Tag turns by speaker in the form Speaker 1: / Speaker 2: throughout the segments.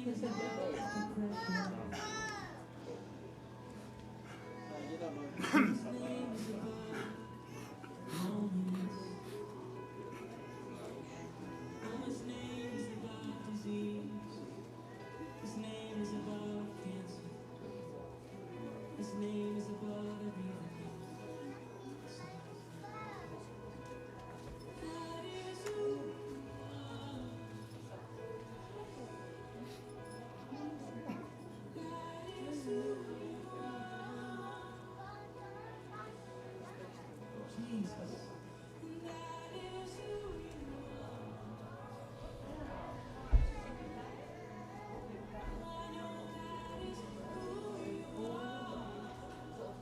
Speaker 1: Name is above depression. His name is above loneliness. Oh, his name is above disease. His name is above cancer. His name is above everything. That is who you are. That is who you are. Jesus. That is who you are. I know that is who you are.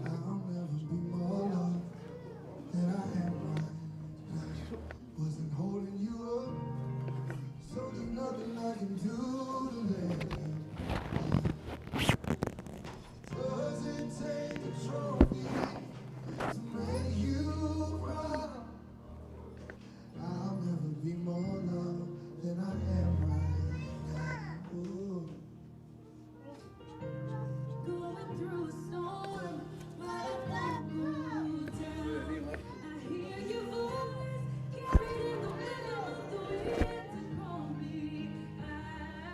Speaker 2: I'll never be more loved than I am right now. Wasn't holding you up, so there's nothing I can do to let you. Does it take a trophy to make you proud? I'll never be more loved than I am right now. Ooh.
Speaker 1: Going through a storm, but I won't go down. I hear your voice carried in the rhythm of the wind to call me out.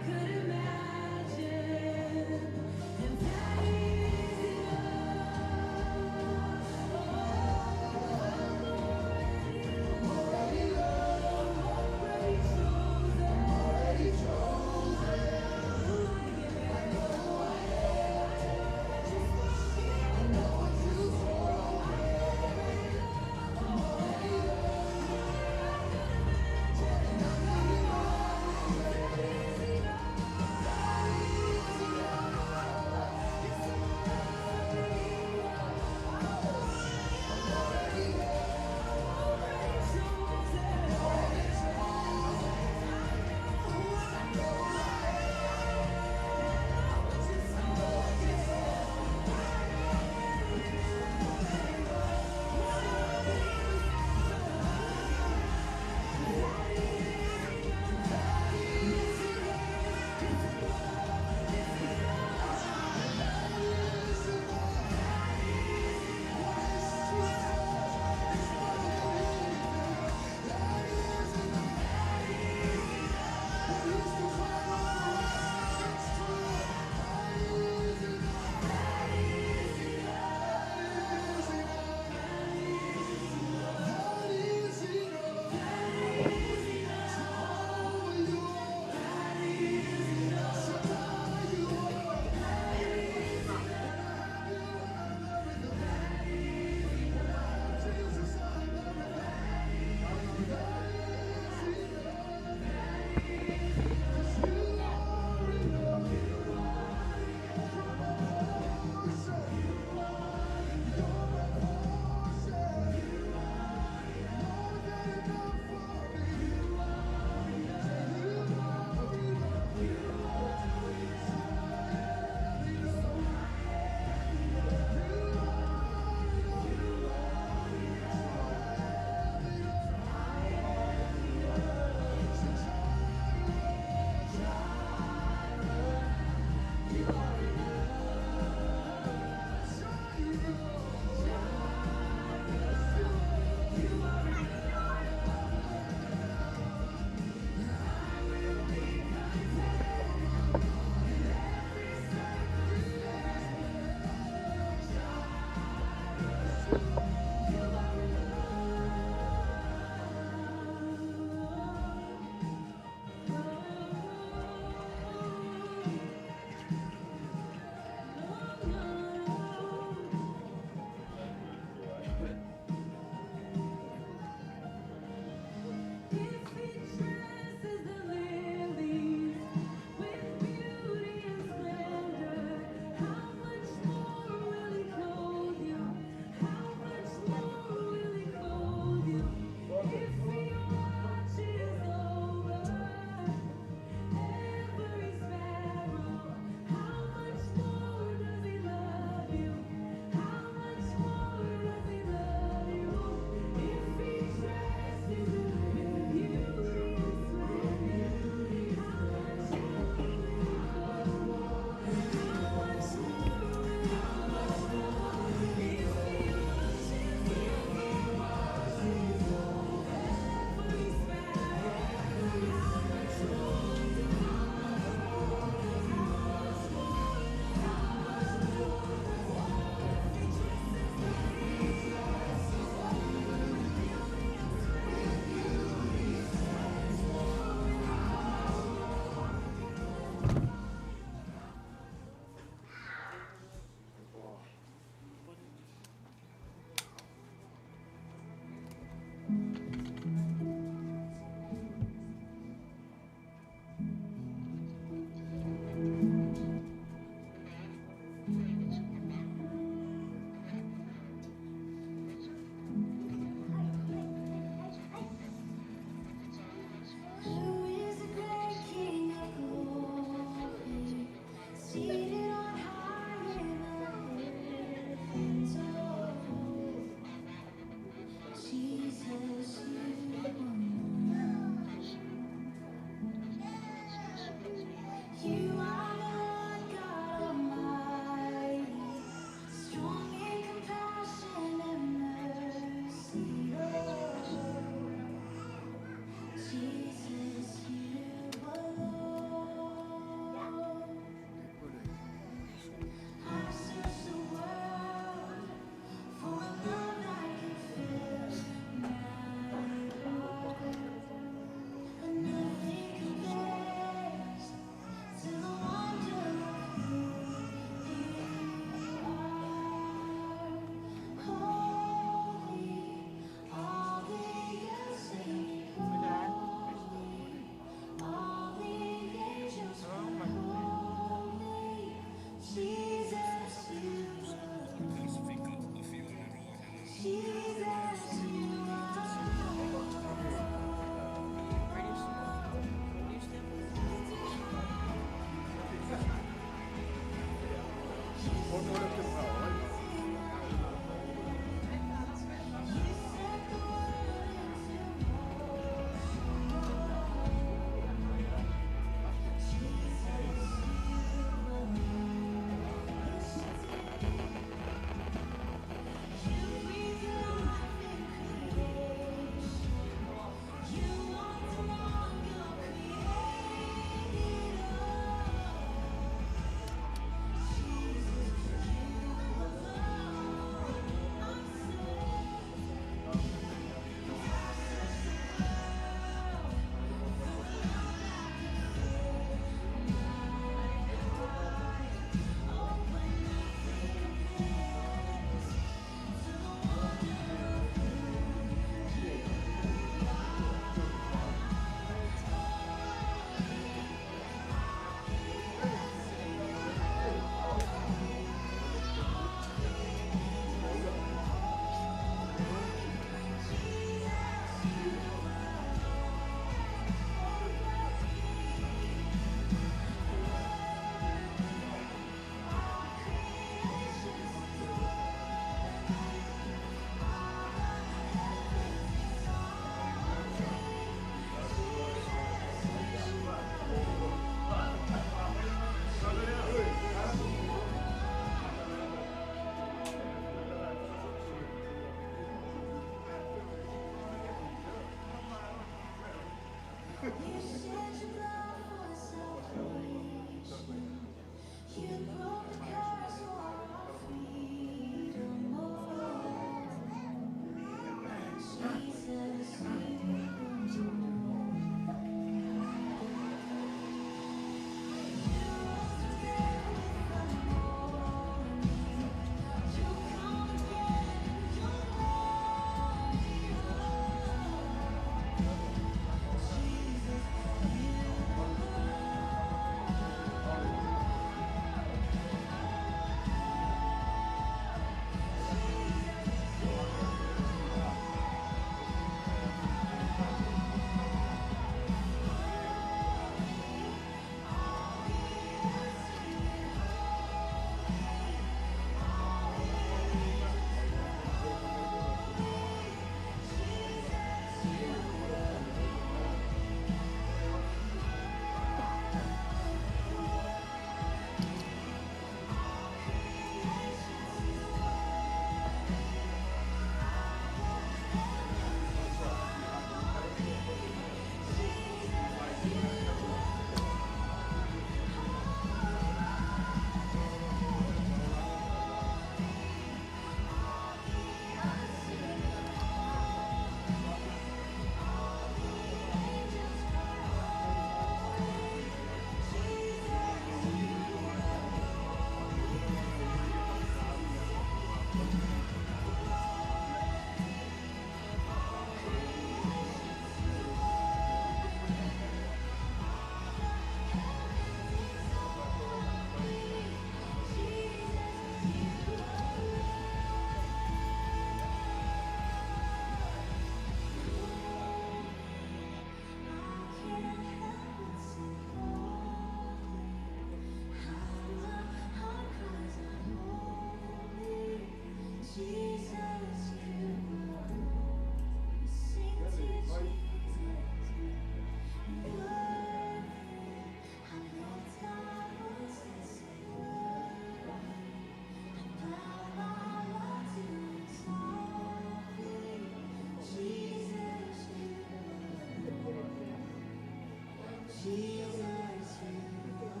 Speaker 1: Jesus, you are.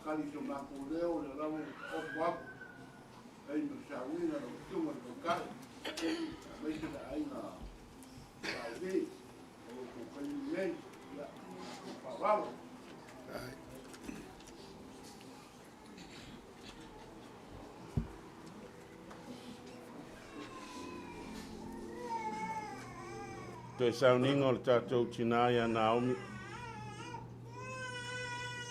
Speaker 3: faatali so matou leo, o lea lava ua taoto atu taimi o le sauniga lau Afioga i le Taitai aemaise le aiga Laauli, o lo outou taimi lenei. Ia, ma le matou faaaloalo.
Speaker 4: Toe sauniga o le tatou tinā ia Naomi.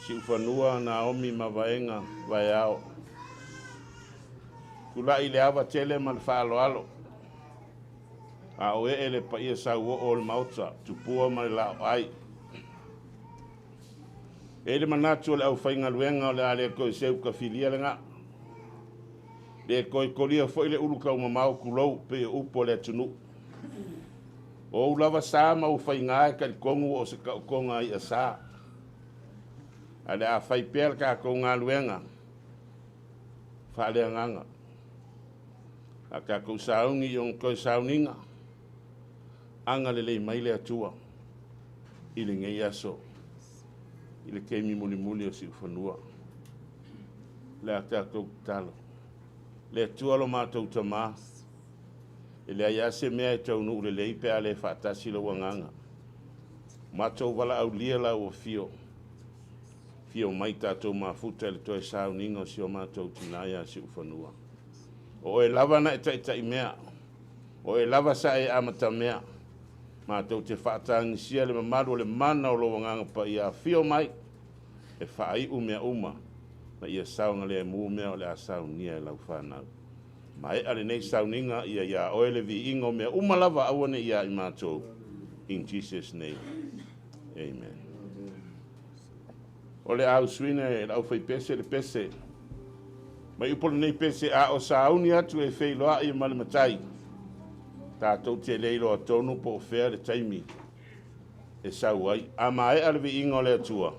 Speaker 4: Siufanua Naomi ma Vaega Vaeao. Tulai le ava tele ma le faaaloalo. A o ee le paia sauoo o le Maota, Tupua ma le Laoai. E i ai le manatu o le aufaigaluega o le a le toe seutafilia le gaa. Le toe tolia foi le ulu taumamao tulou pei o upu a le atunuu. O ou lava sa ma ou faiga e talitonu o se taotoga i'a sa. Ae o le a fai pea le tatou galuega faaleagaga. A tatou sauni i ona toe sauniga, agalelei mai le Atua i lenei aso, i le taimi mulimuli o siufanua. O le a tatou tatalo. Le Atua lo matou Tamā, e leai lava se mea e taunuu lelei pe a le faatasi lou agaga. Matou valaaulia lau afio, afio mai tatou mafuta i le toe sauniga o si o matou tina ia Siufanua. O oe lava na e taitaimea, o oe lava sa e amatamea, matou te faatagisia le mamalu o le mana o lou agaga paia, afio mai e faaiu mea uma ma ia saogalemu mea o le a saunia e lau fanau. Maea lenei sauniga ia ia oe le viiga o mea uma lava, aua ne i ia i matou. In Jesus name. Amen. O le a usuina e le aufaipese le pese. Mai upu o lenei pese a o sauni atu e feiloai ma le matai. Tatou te le iloa tonu po o fea le taimi e sau ai. A maea le viiga o le Atua,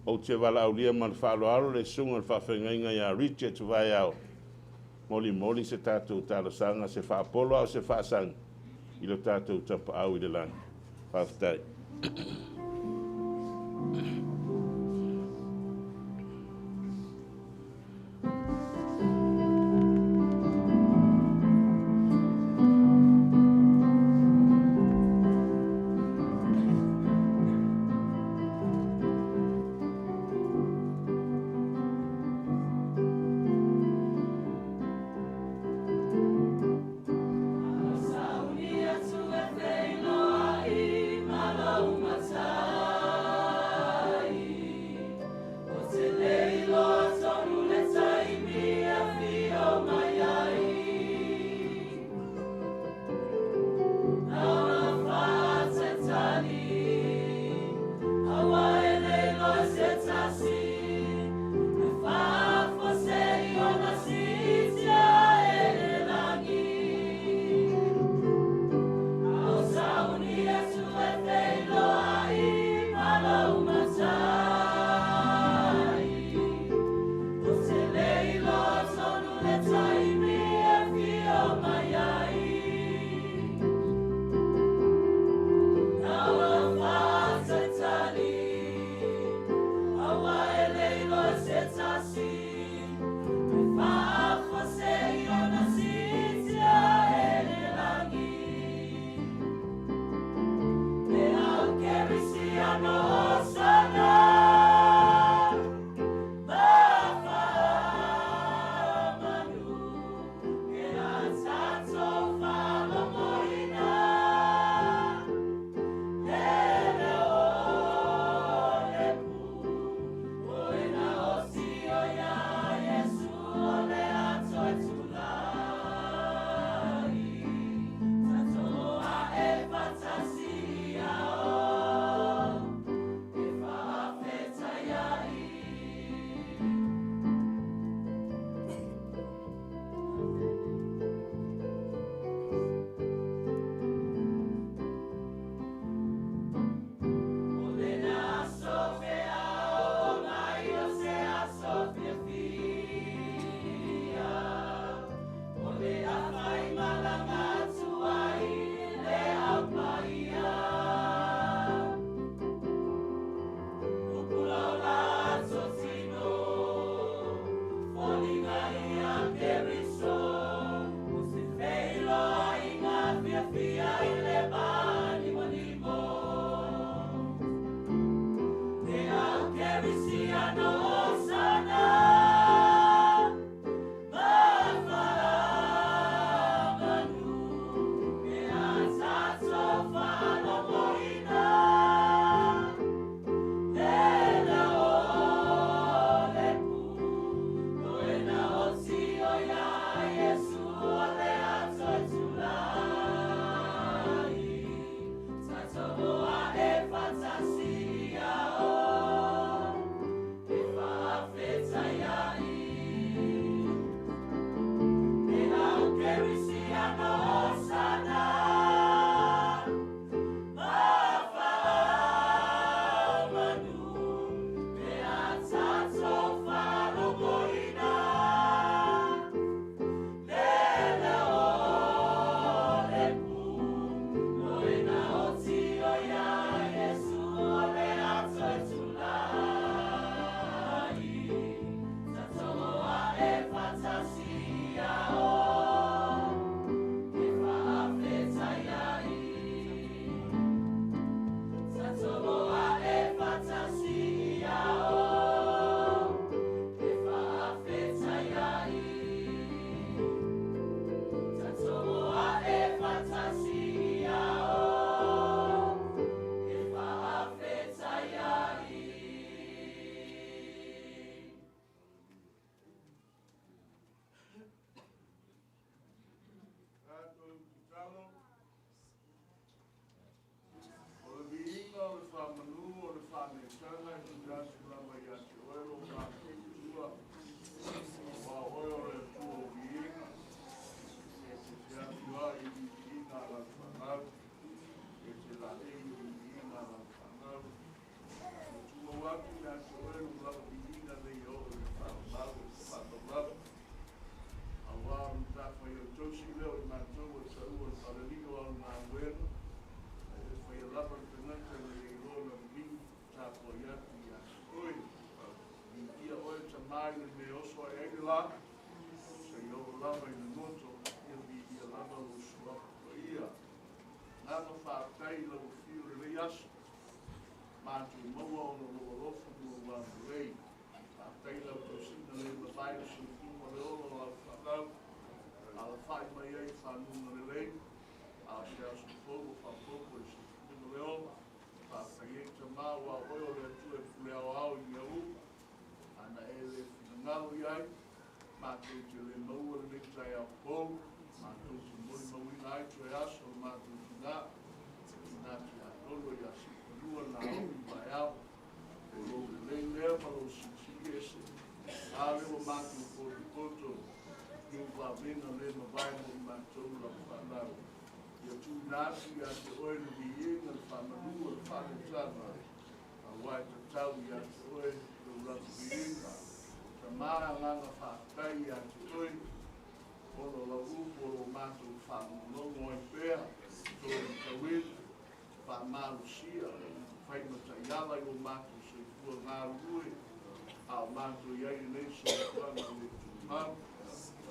Speaker 4: ou te valaaulia ma le faaaloalo le susuga i le faafeagaiga ia Richard Vaeao, molimoli se tatou talosaga, se faapolo a o se faasagi i lo tatou Tapaau i le lagi. Faafetai.
Speaker 3: lenei aso. Matou maua ona o lou alofa ma lou agalelei. Faafetai i lau tausiga le mavae le soifua ma le ola o lau fanau. Alafai mai ai i faguga lelei, a o se aso fou ua faaopoopo i le soifua ma le ola. Faafetai ai Tama, aua o oe o le Atua e pule aoao i mea uma. A na e le finagalo i ai, matou te le maua lenei taeao fou, matou te molimauina ai toe aso o le matou tina, tina tiakono ia Siufanua Naomi Vaeao. O lou lelei lea ma lou silisili ese. A lea ua matou potopoto i ou vavega le mavae mo i matou lau fanau. Ia tuuina atu ia te oe le viiga, le faamanu o le faaneetaga, aua e tatau ia te oe lou lava viiga. Tama agaga faafetai ia te oe, ona o lau upu o lo o matou faalogologo ai pea, toe matauina, faamalosia, fai ma taiala i lo matou soifua galulue, a o matou i ai i lenei soifuaga le tumau.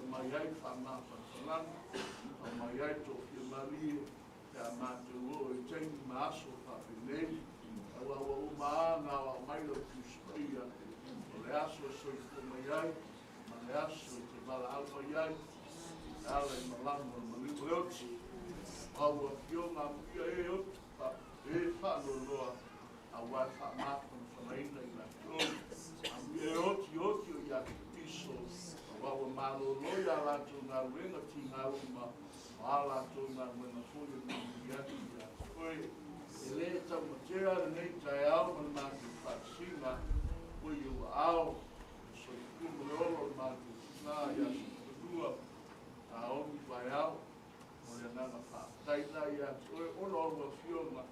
Speaker 3: Aumai ai faamafanafanaga, aumai ai toafia malie, pe a matou oo i taimi ma aso faapenei, aua ua uma lava ona aoao mai lau Tusi Paia, o le aso e soifua mai ai, ma le aso e te valaau mai ai, e ala i malama o le maliu o le oti. O au afioga amuia e oti, e faanoanoa, aua e faamafanafanaina i latou. Amuia e oti oti o ia Keriso, aua ua malolo i a latou galuega tiga uma, o a latou galuega foi e mulimuli atu ia te oe. E le taumatea lenei taeao ma le matou faatasiga, ua i ou aao, le soifua ma le ola o le matou tina ia Siufanua Naomi Vaeao. O le agaga faafetai lena ia te oe, ona o au afioga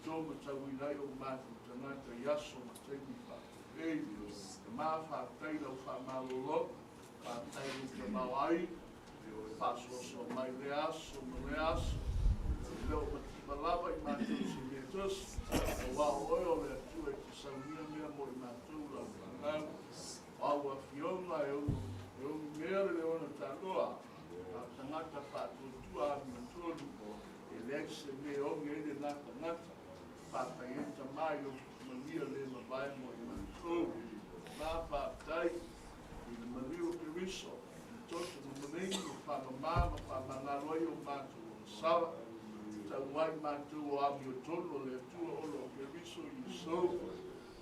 Speaker 3: to matauina ai o matou tagata i aso ma taimi faapenei. Tama, faafetai i lau faamalolo, faafetai i lou tamaoaiga, e faasoasoa mai lea aso ma lea aso. E le o mativa lava i matou se mea tasi, aua o oe o le Atua e te saunia mea mo i matou lau fanau. O au afioga e ono e ogi mea le leona taloa, a o tagata faatuatua amiotonu, e leai se mea e ogi ai lena tagata. Faafetai ai Tama i lou manuia le mavae mo i matou. Ma faafetai i le maliu o Keriso, le toto ma manaini o faamama ma faamagalo ai o matou agasala. Tau ai matou o amiotonu o le Atua ona o Keriso Iesu.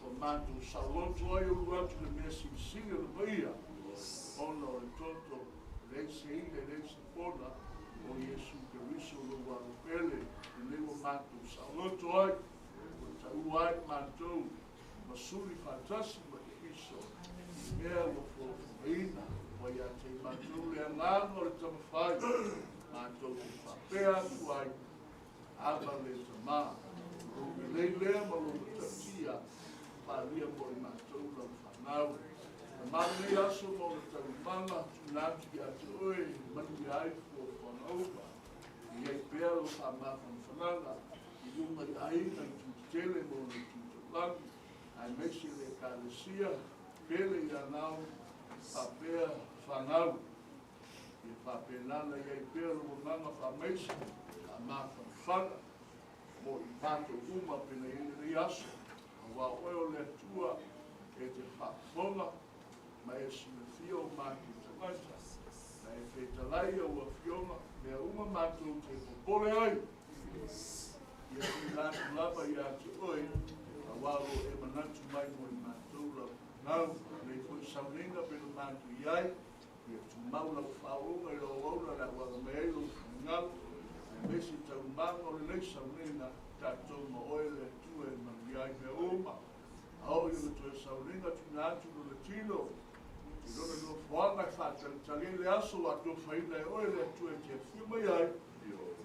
Speaker 3: Ua matou saoloto ai o ulu atu le mea silisili o le paia, ona o le toto, e leai se ila, e leai se pona, o Iesu Keriso lou alo pele, lenei ua matou saoloto ai, ua taua ai matou ma suli faatasi ma Keriso, i mea ua foafogaina, ua ia te i matou le agaga o le Tamafai, matou te faapea atu ai, Aba le Tama, lou lelei lea ma lou matautia, faaalia mo i matou lau fanau. Tama lenei aso ma ona taualumaga, tuuina atu ia te oe e manuia ai fuafuaga uma. I ai pea lau faamafanafanaga i luga i aiga i itu tetele ma ona itu taulagi, aemaise le Ekalesia pele ia Naomi faapea fanau. Ia faapena ona i ai pea lou agaga faamaise, faamafanafana mo i matou uma pena i ai lenei aso, aua o oe o le Atua e te faafofoga ma e silafia o matou tagata, na e fetalai au afioga, mea uma matou te popole ai. Ia tuuina atu lava ia te oe, aua o lo o e manatu mai mo i matou lau fanau. Lenei foi sauniga pena matou i ai, ia tumau lau faaooga i lau auauna o le a uaga mai ai lou finagalo, aemaise taualumaga o lenei sauniga, tatou ma oe le Atua e manuia ai mea uma. A oo i lona toe sauniga, tuuina atu lona tino i lona nofoaga e faatalitali ai le aso ua atofaina e oe le Atua e te afio mai ai.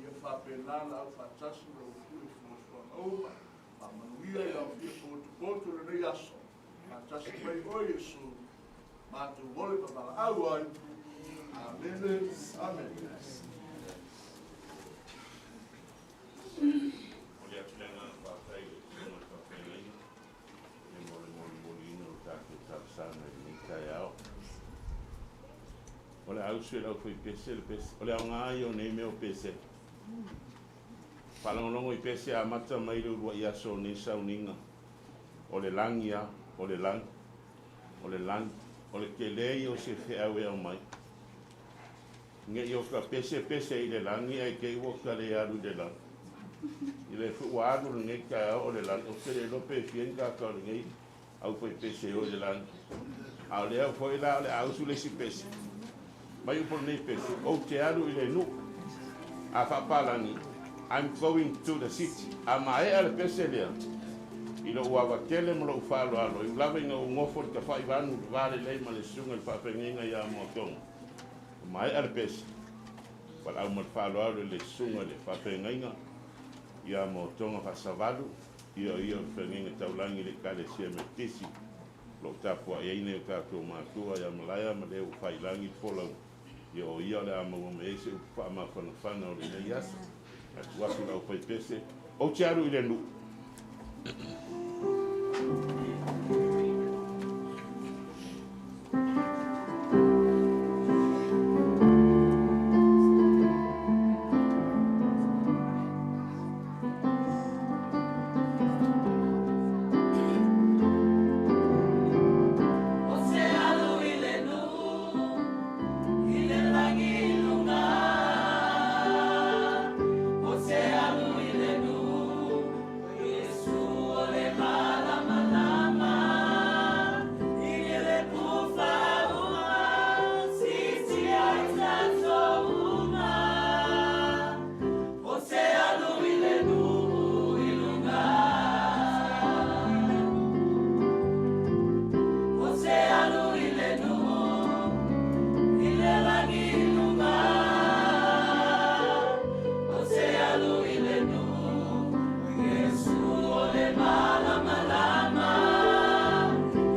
Speaker 3: Ia faapena ona aufaatasi lau afio i fuafuaga uma. Faamanuia i lau afio potopoto i lenei aso. Faatasi mai oe Iesu, matou ole ma valaau ai. Amene, amene.
Speaker 4: Momoli atu le agaga faafetai i le Susuga i le Faafeagaiga mo le molimoliina o le tatou talosaga i lenei taeao. O le a usu e le aufaipese le pese. O le aoga ia o nei mea o pese. Faalogologo i pese amata mai le uluai aso o nei sauniga, o le lagi a, o le lagi, o le lagi, o le tele ia o se feau e aumai. Ne i o ta pese pese i le lagi ae te i ua ta le alu i le lagi. I le foi ua alu lenei taeao o le lagi, ou te le iloa pe fia ni tagata o lenei aufaipese e o i le lagi. A o lea foi la o le a usu le isi pese. Mai upu o lenei pese, ou te alu i le nuu. A faapalagi, I'm going to the city. A maea le pese lea, i lou ava tele ma lou faaaloalo, e ui lava ina ou nofo i le tafaivanu i le va lelei ma le susuga i le faafeagaiga ia Moatoga. Ua maea le pese, valaau ma le faaaloalo i le susuga i le faafeagaiga ia Moatoga Faasavalu, ia o ia o le feagaiga taulagi i le Ekalesia Metotisi. O lo o tapuai ai nai o tatou matua ia Malaea ma le ua faiilagi le folauga, ia o ia o le a maua mai ai se upu faamafanafana o lenei aso. Ae tuu atu i le aufaipese, ou te alu i le nuu.
Speaker 1: O te alu i le nuu, i le lagi i luga. O te alu i le nuu, o Iesu o le malamalama. I le pufa uma, sitia i tatou uma. O te alu i le nuu i luga. O te alu i le nuu, i le lagi i luga. O te alu i le nuu, o Iesu o le malamalama.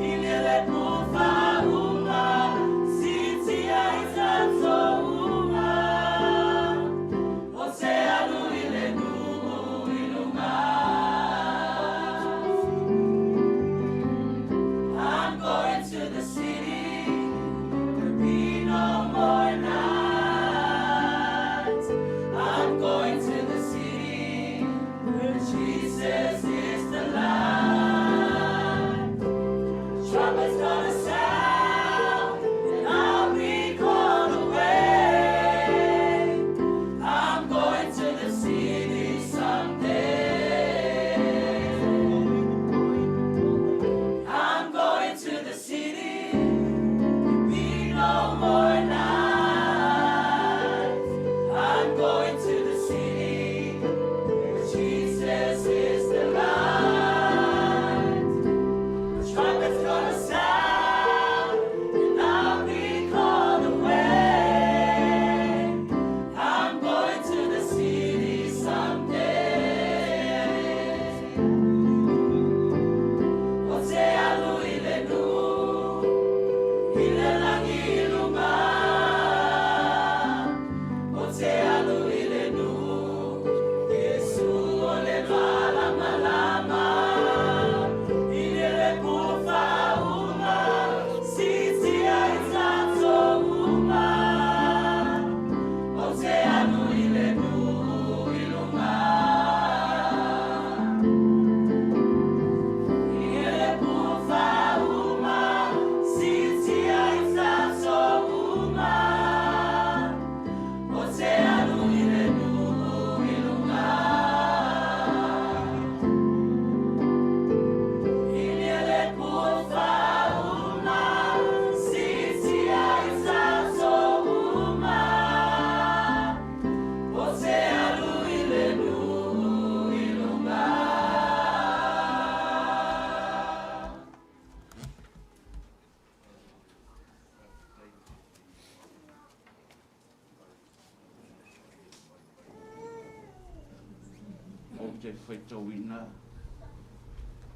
Speaker 1: I le pufa uma, sitia i tatou uma. O te alu i le nuu i luga. I'm going to the city. There'll be no more nights. I'm going to the city where Jesus is the light. Trumpet's gonna sound and I'll be called away. I'm going to the city someday. I'm going to the city. There'll be no more nights. I'm going to the city where Jesus is the light. The trumpet's gonna sound and I'll be called away. I'm going to the city someday. O te alu i le nuu, i le lagi i luga. O te alu i le nuu, Iesu o le malamalama. I le pufa uma, sitia i tatou uma. O te alu i le nuu i luga. I le pufa uma, sitia i tatou uma. O te alu i le nuu i luga. I le pufa uma, sitia i tatou uma. O te alu i le nuu i luga.
Speaker 4: Ou te faitauina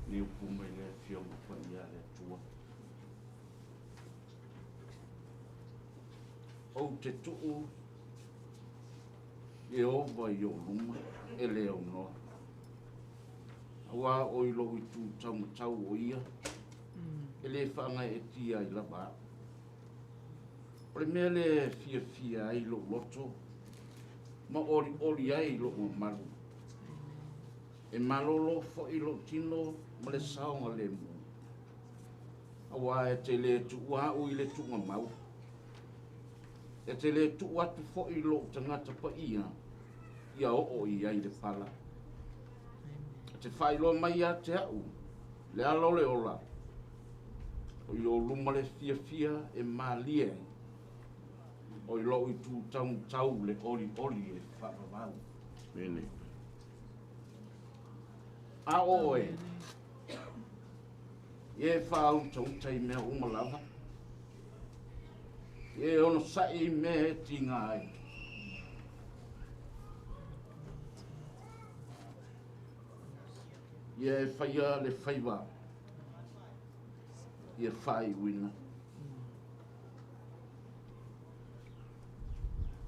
Speaker 4: ni upu mai le Afioga Paia a le Atua. Ou te tuu Ieova i ou luma e le aunoa. Auā o i lou itu taumatau o ia, e le faagaeetia ai lava au. O le mea lea e fiafia ai lou loto ma olioli ai lou mamalu. E malōlō foi lou tino ma le saogalemu, auā e te lē tuua a'u i le tuugamau, e te lē tuu atu foi lou tagata paia ia oo i ai le pala. E te faailoa mai ia te a'u le ala o le ola, o i ou luma le fiafia e malie ai, o i lou itu taumatau le olioli e faavavau. A o oe, ia e faautauta i mea uma lava, ia e onosaʻi i mea e tiga ai. Ia e faia le faiva, ia faaiuina.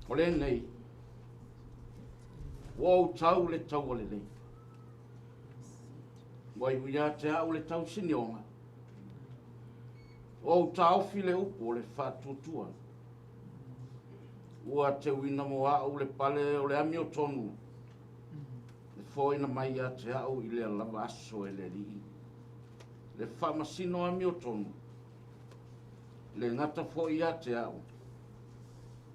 Speaker 4: O lenei, ua ou tau le taua lelei. Ua iu ia te au le tausinioga. Ua ou taofi le upu o le faatuatua. Ua teuina mo au le pale o le amiotonu, e foaina mai ia te au i lea lava aso e le Alii. Le faamasino amiotonu, le gata foi ia te au,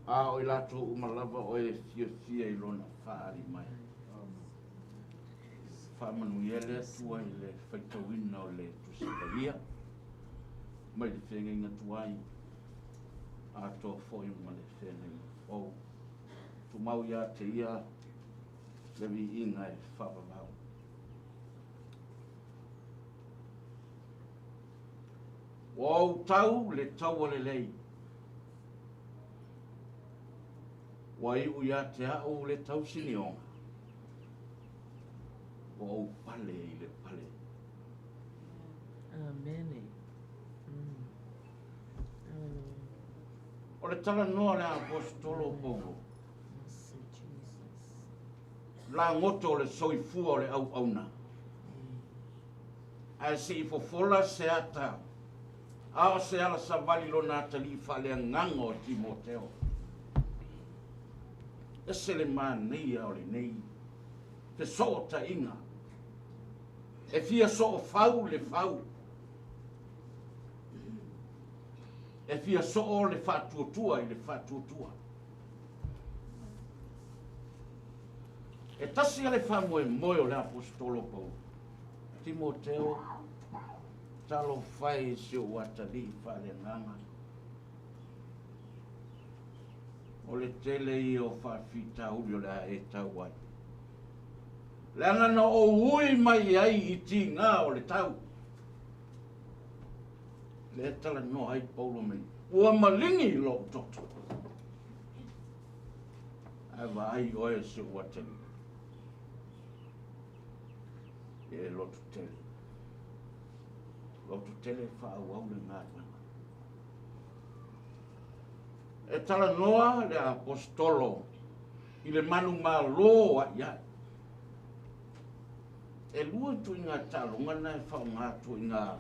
Speaker 4: a o i latou uma lava o e fiafia i lona faaali mai. Faamanuia le Atua i le faitauina o le Tusi Paia mai le feagaiga tuai atoa foi ma le feagaiga fou. Tumau ia te ia le viiga e faavavau. Ua ou tau le taua lelei. Ua iu ia te au le tausinioga. Ua ou pale i le pale.
Speaker 1: Amene. Hallelujah.
Speaker 4: O le talanoa le aposetolo o Paulo.
Speaker 1: Yes, Jesus.
Speaker 4: Lagoto o le soifua o le auauna. Ae se i fofola se ata, a o se ala savali lona atalii faaleagaga o Timoteo. Ese le manaia o lenei fesootaiga. E fia soofau le fau. E fia soo le faatuatua i le faatuatua. E tasi a le faamoemoe o le aposetolo Paulo. Timoteo, talofa e si ou atalii faaleagaga. O le tele ia o faafitauli o le a e tau ai. Leaga na ou ui mai ai i tigā o le tau. Lea talanoa ai Paulo mai. Ua maligi lou toto. Ae vaai oe si ou atalii. E loto tele. Loto tele faaauau le galuega. E talanoa le aposetolo i le manumalo ai ai. E lua ituaiga taaloga na e faaaoga ituaiga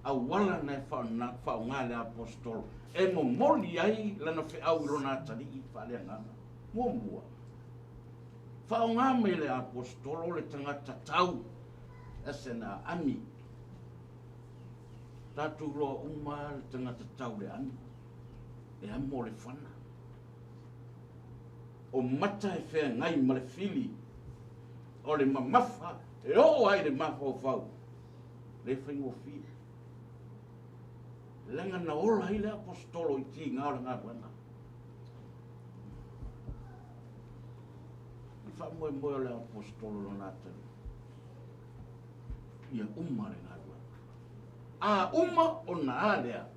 Speaker 4: auala na e faaaoga le aposetolo e momoli ai lana feau i lona atalii faaleagaga. Muamua, faaaoga mai le aposetolo le tagata tau as an aami. Tatou loa uma le tagata tau le ami. E amo le fana. O mata e feagai ma le fili. O le mamafa e oo ai le mafaufau. Le faigofie. Leaga na ola ai le aposetolo i tiga o le galuega. Le faamoemoe o le aposetolo lona atalii. Ia uma le galuega. A uma ona a lea.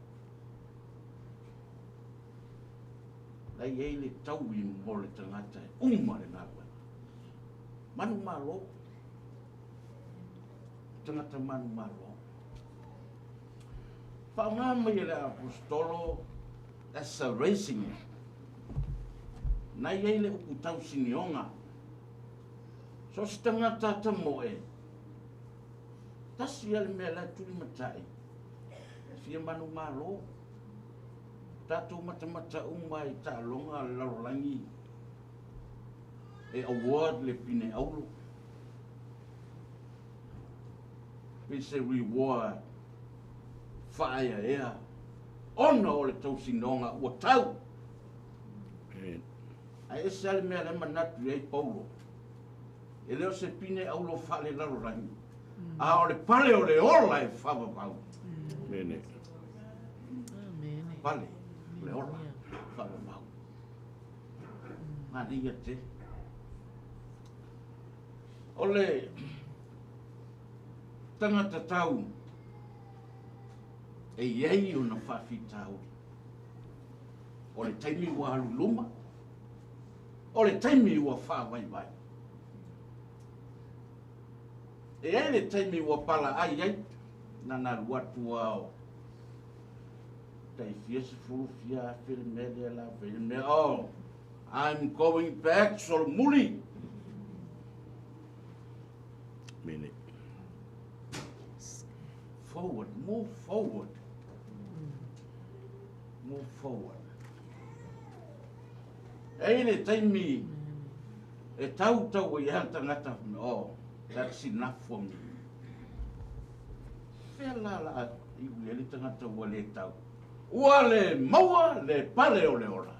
Speaker 4: La i ai le taui mo le tagata e uma le galuega. Manu malo. Tagata manu malo. Faaaoga mai e le aposetolo as a racing. Na i ai le upu tausinioga. So se tagata tamoe. Tasi ia le mea la e tulimatai. E fia manu malo. Tatou matamata uma i taaloga a le lalolagi e award le pine auro.
Speaker 3: Pei se reward faaeaea ona o le tausinoga ua tau. Ae ese lava le mea lea e manatu i ai Paulo, e le o se pine auro faalelalolagi, a o le pale o le ola e faavavau.
Speaker 4: Amene.
Speaker 3: Pale o le ola faavavau. Manaia tele. O le tagata tau e i ai ona faafitauli. O le taimi ua alu i luma, o le taimi ua faavaivai. E i ai le taimi ua palaai ai, na ona alu atu lava o tai fia sefulu fia afe le mea lea la fai le mea, oh, I'm going back solomuli.
Speaker 4: Mene.
Speaker 3: Forward, move forward. Move forward. E i ai le taimi e tautau ai lava le tagata, oh, that's enough for me. Fea la la a iu i ai le tagata ua le tau? Ua le maua le pale o le ola.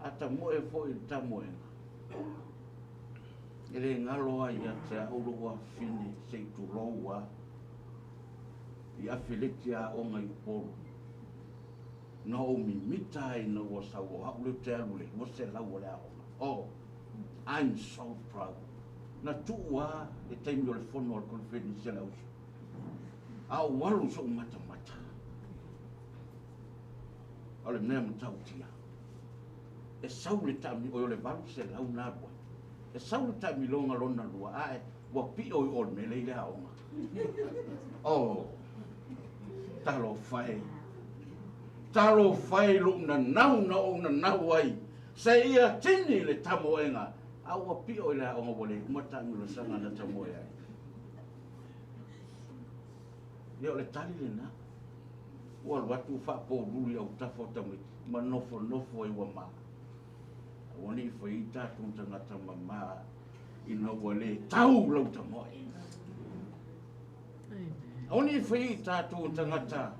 Speaker 3: A tamoe foi i le tamoega, e le galo lava ia te au lou afafine se i tulou lava i afeleti aoga i Upolu. Na ou mimita lava ina ua sau o au lea ou te alu i le 200 o le aoga. Oh, I'm so proud. Na tuu lava le taimi o le fono a le conference a le auso, a ou alu i so'u matamata. O le mea matautia, e sau le taami, oi o le 800 na alu ai, e sau le taamiloga lona lua, ae ua pi'o i o i le mea lea i le aoga. Oh, talofa e, talofa e i lo'u nanau na ou nanau ai, seia tini le tamoega, a ua pi'o i le aoga ua le uma taamilosaga na tamoe ai. Ia o le tali lena. Ua alu atu faapolulu i autafa o tamaiti ma nofonofo ai ua ma. Aua ne i fai ai tatou tagata mama ina ua le tau lau tamoe. Aua ne i fai ai tatou tagata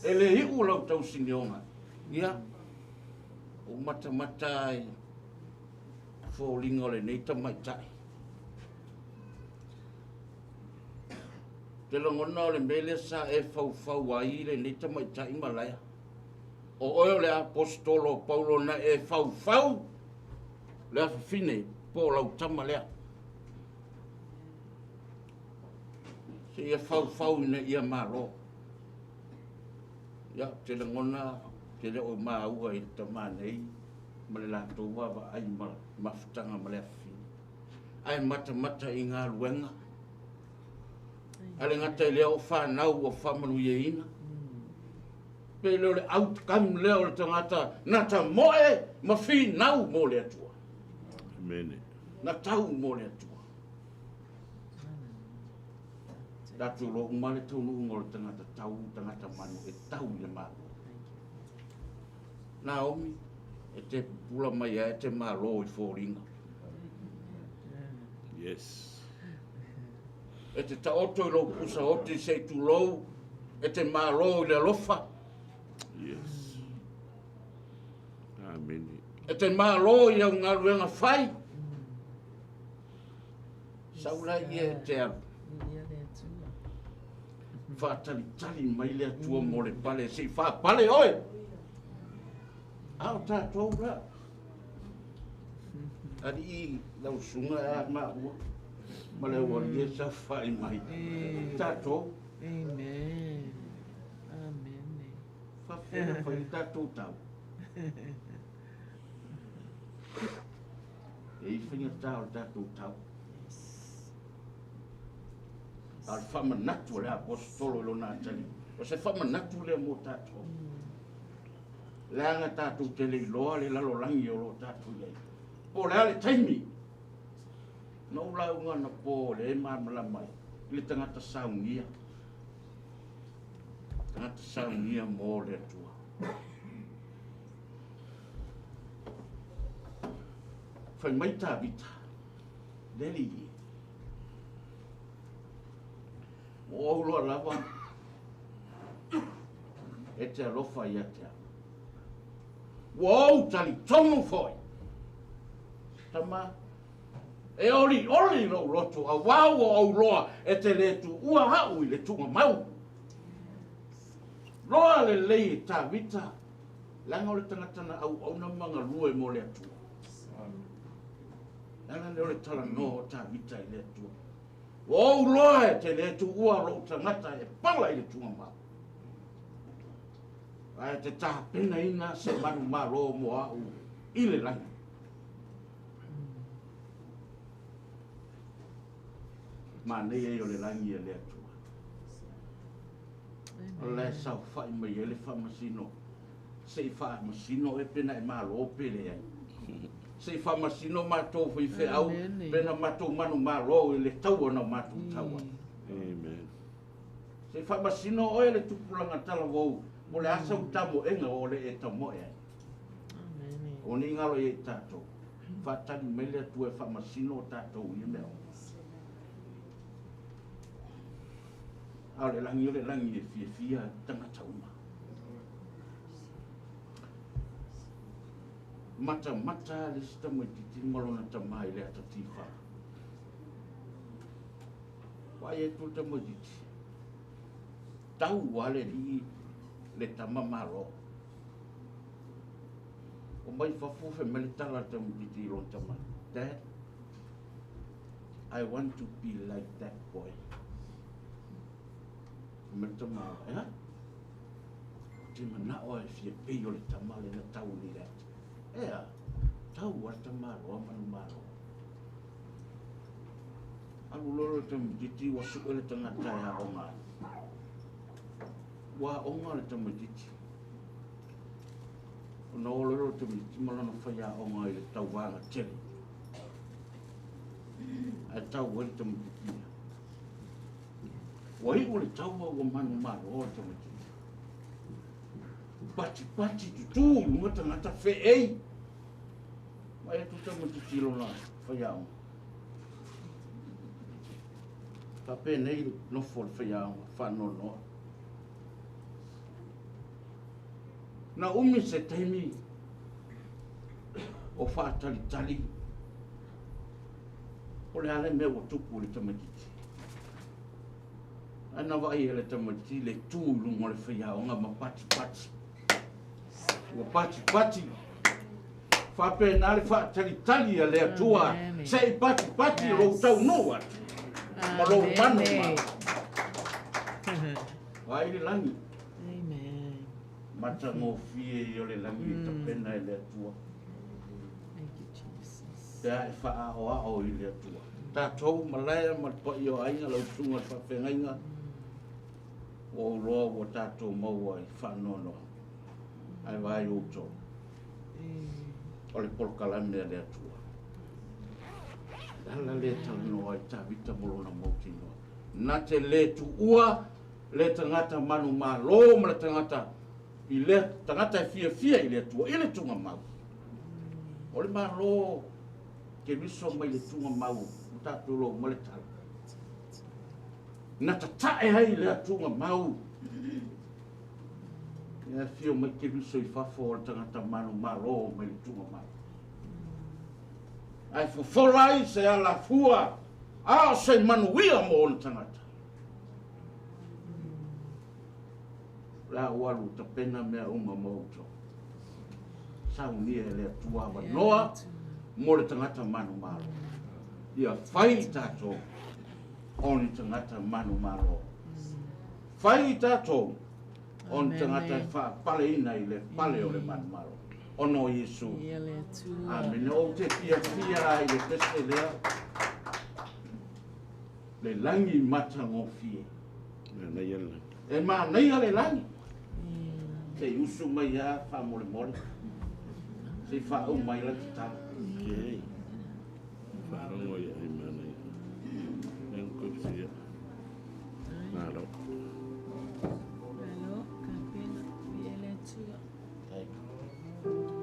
Speaker 3: e le iu lau tausinioga. Ia, ou matamata ai foliga o lenei tamaitai. Te lagona o le mea lea sa e faufau ai lenei tamaitai malaea. O oe o le Aposetolo o Paulo na e faufau le afafine po o lau tama lea. Seia faufau ina ia malo. Ia, te lagona te le o maua i le tama nei ma le latou vaavaai ma mafutaga ma le afafine. Ae matamata i galuega. A le gata i lea o fanau ua faamanuiaina. Pe le o le outcome lea o le tagata na tamoe ma finau mo le Atua.
Speaker 4: Amene.
Speaker 3: Na tau mo le Atua. Tatou iloa uma le taunuuga o le tagata tau, tagata manu e tau i le Malo. Naomi, e te pupula mai lava e te malo i foliga.
Speaker 4: Yes.
Speaker 3: E te taoto i lou pusa oti se i tulou, e te malo i le alofa.
Speaker 4: Yes. Amene.
Speaker 3: E te malo i au galuega fai. Sau la ia e te alu. Faatalitali mai le Atua mo le pale, se i faapale oe. A o tatou la. Alii lau susuga e a maua ma le aualii e saofai mai. Tatou.
Speaker 1: Amen. Amen.
Speaker 3: Faafefea ona fai le tatou tau. E i ai faigata o le tatou tau. A o le faamanatu a le Aposetolo i lona atalii, o se faamanatu lea mo tatou. Leaga tatou te le iloa le lalolagi o lo o tatou i ai. Po o le a le taimi na ou lauga anapo lea e malamalama ai i le tagata saunia, tagata saunia mo le Atua. Fai mai Tavita.
Speaker 5: Le alii e. Ua ou iloa lava e te alofa ia te au. Ua ou talitonu foi, Tama, e olioli lou loto auā ua ou iloa e te lē tuua au i le tuugamau. Loa lelei e Tavita, leaga o le tagata na auauna ma galue mo le Atua. Le ala lea o le talanoa o Tavita i le Atua. Ua ou iloa e te lē tuua lou tagata e pala i le tuugamau. Ae te tapenaina se manumalo mo au i le lagi. Manaia ia o le lagi a le Atua. O la e saofai mai ai le faamasino, se i faamasino ea pe na e malo pe leai. Se i faamasino matou faifeau pe na matou manumalo i le taua na matou tau ai.
Speaker 4: Amen.
Speaker 5: Se i faamasino oe le tupulaga talavou po o le a sau tamoega o le e tamoe ai. O ni galo ia i tatou. Faatali mai le Atua e faamasino o tatou i ia mea uma. A o le lagi o le lagi e fiafia tagata uma. Matamata le isi tamaitiiti ma lona tama i le ata tifa. Vaai atu le tamaitiiti, tau lava le alii le tama malo. Omai fafo fai mai le tala a le tamaitiiti i lona tama, Dad, I want to be like that boy. Fai mai le tama, E a? Ou te manao e fia pei o le tama lea na tau nei i le ata. E a? Tau lava le tamaloa manumalo. Alu loa le tamaitiiti ua sue le tagata e aoga ai. Ua aoga le tamaitiiti. Ona o loa lea o le tamaitiiti ma lana faiaoga i le tauvaga tele. Ae tau ai le tamaitiiti ia. Ua iu le taua ua manumalo le tamaitiiti. Patipati tutū i luga tagata feei. Vaai atu le tamaitiiti i lona faiaoga. Faapenei nofo le faiaoga faanoanoa. Na umi se taimi o faatalitali o le a le mea ua tupu i le tamaitiiti. Ae na vaai e le tamaitiiti le tu i luga o le faiaoga ma patipati. Ua patipati. Faapena le faatalitali a le Atua se i patipati lou taunuu atu ma lou manu ma. Vaai le lagi. Matagofie ia o le lagi e tapena e le Atua. Pe a e faaaoao i le Atua. Tatou malae ma le paia o aiga, lau susuga i le faafeagaiga, ua ou iloa ua tatou maua i faanoanoa. Ae vaai outou, o le polokalame a le Atua. Le ala lea e talanoa ai Tavita ma lona mautinoa. Na te le tuua le tagata manumalo ma le tagata i lea tagata e fiafia i le Atua i le tugamau. O le Malo Keriso mai le tugamau o tatou lou ma le tala. Na tatae ai lea tugamau. E afio mai Keriso i fafo o le tagata manumalo mai le tugamau. Ae fofola ai se alafua a o se manuia mo ona tagata. O le a ou alu tapena mea uma mo outou. Saunia e le Atua avanoa mo le tagata manumalo. Ia fai i tatou o ni tagata manumalo. Fai i tatou o ni tagata e faapaleina i le pale o le manumalo. Ona o Iesu. Amene. Ou te fiafia i le pese lea. Le lagi matagofie.
Speaker 4: Manaia le lagi.
Speaker 5: E manaia le lagi. Se i usu mai lava faamolemole. Se i faauma ai la tatalo.
Speaker 4: Okay. Faalogo ia i manaia. Lea na koe Malo.
Speaker 1: Malo, kapena, viia le Atua.
Speaker 5: Thank you.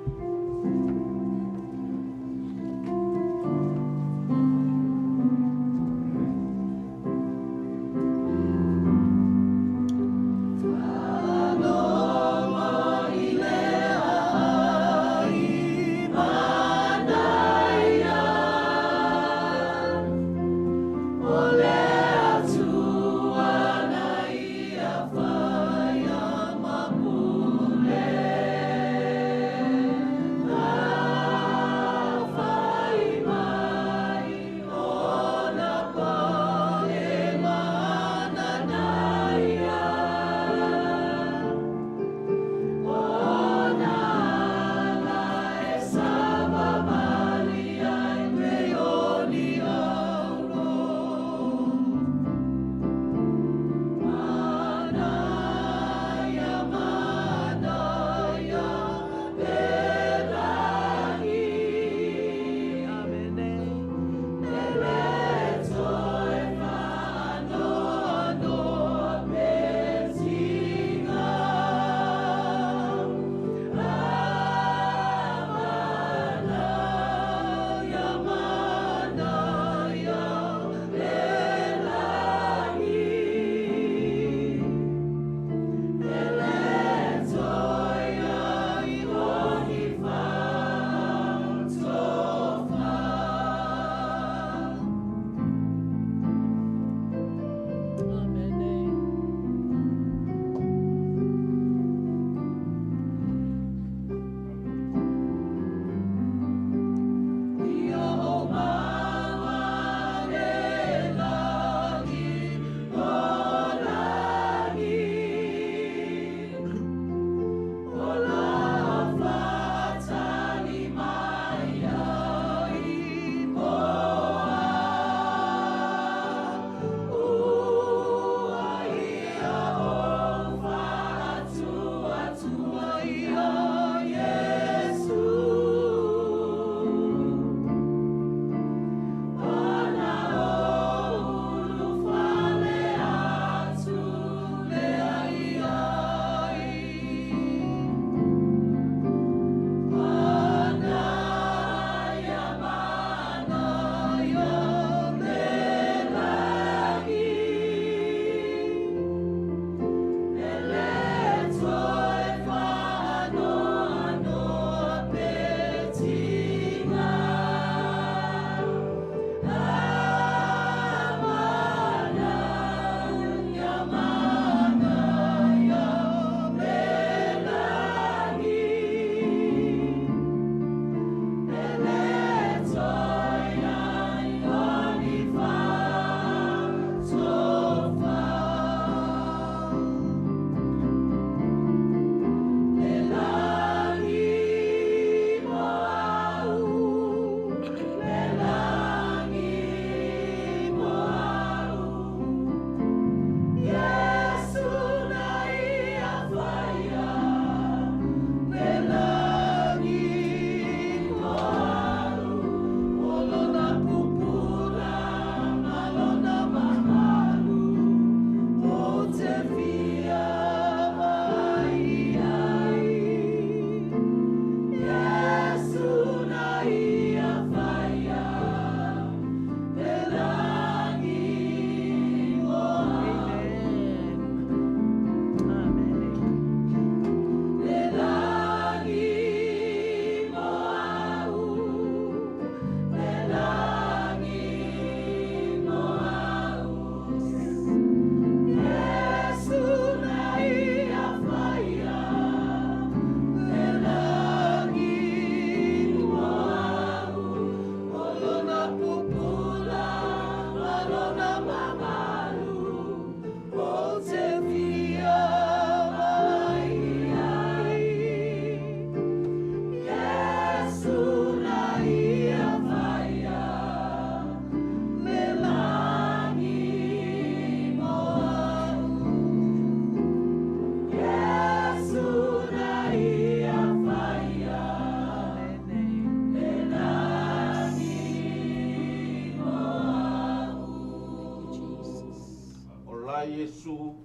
Speaker 5: a Iesu,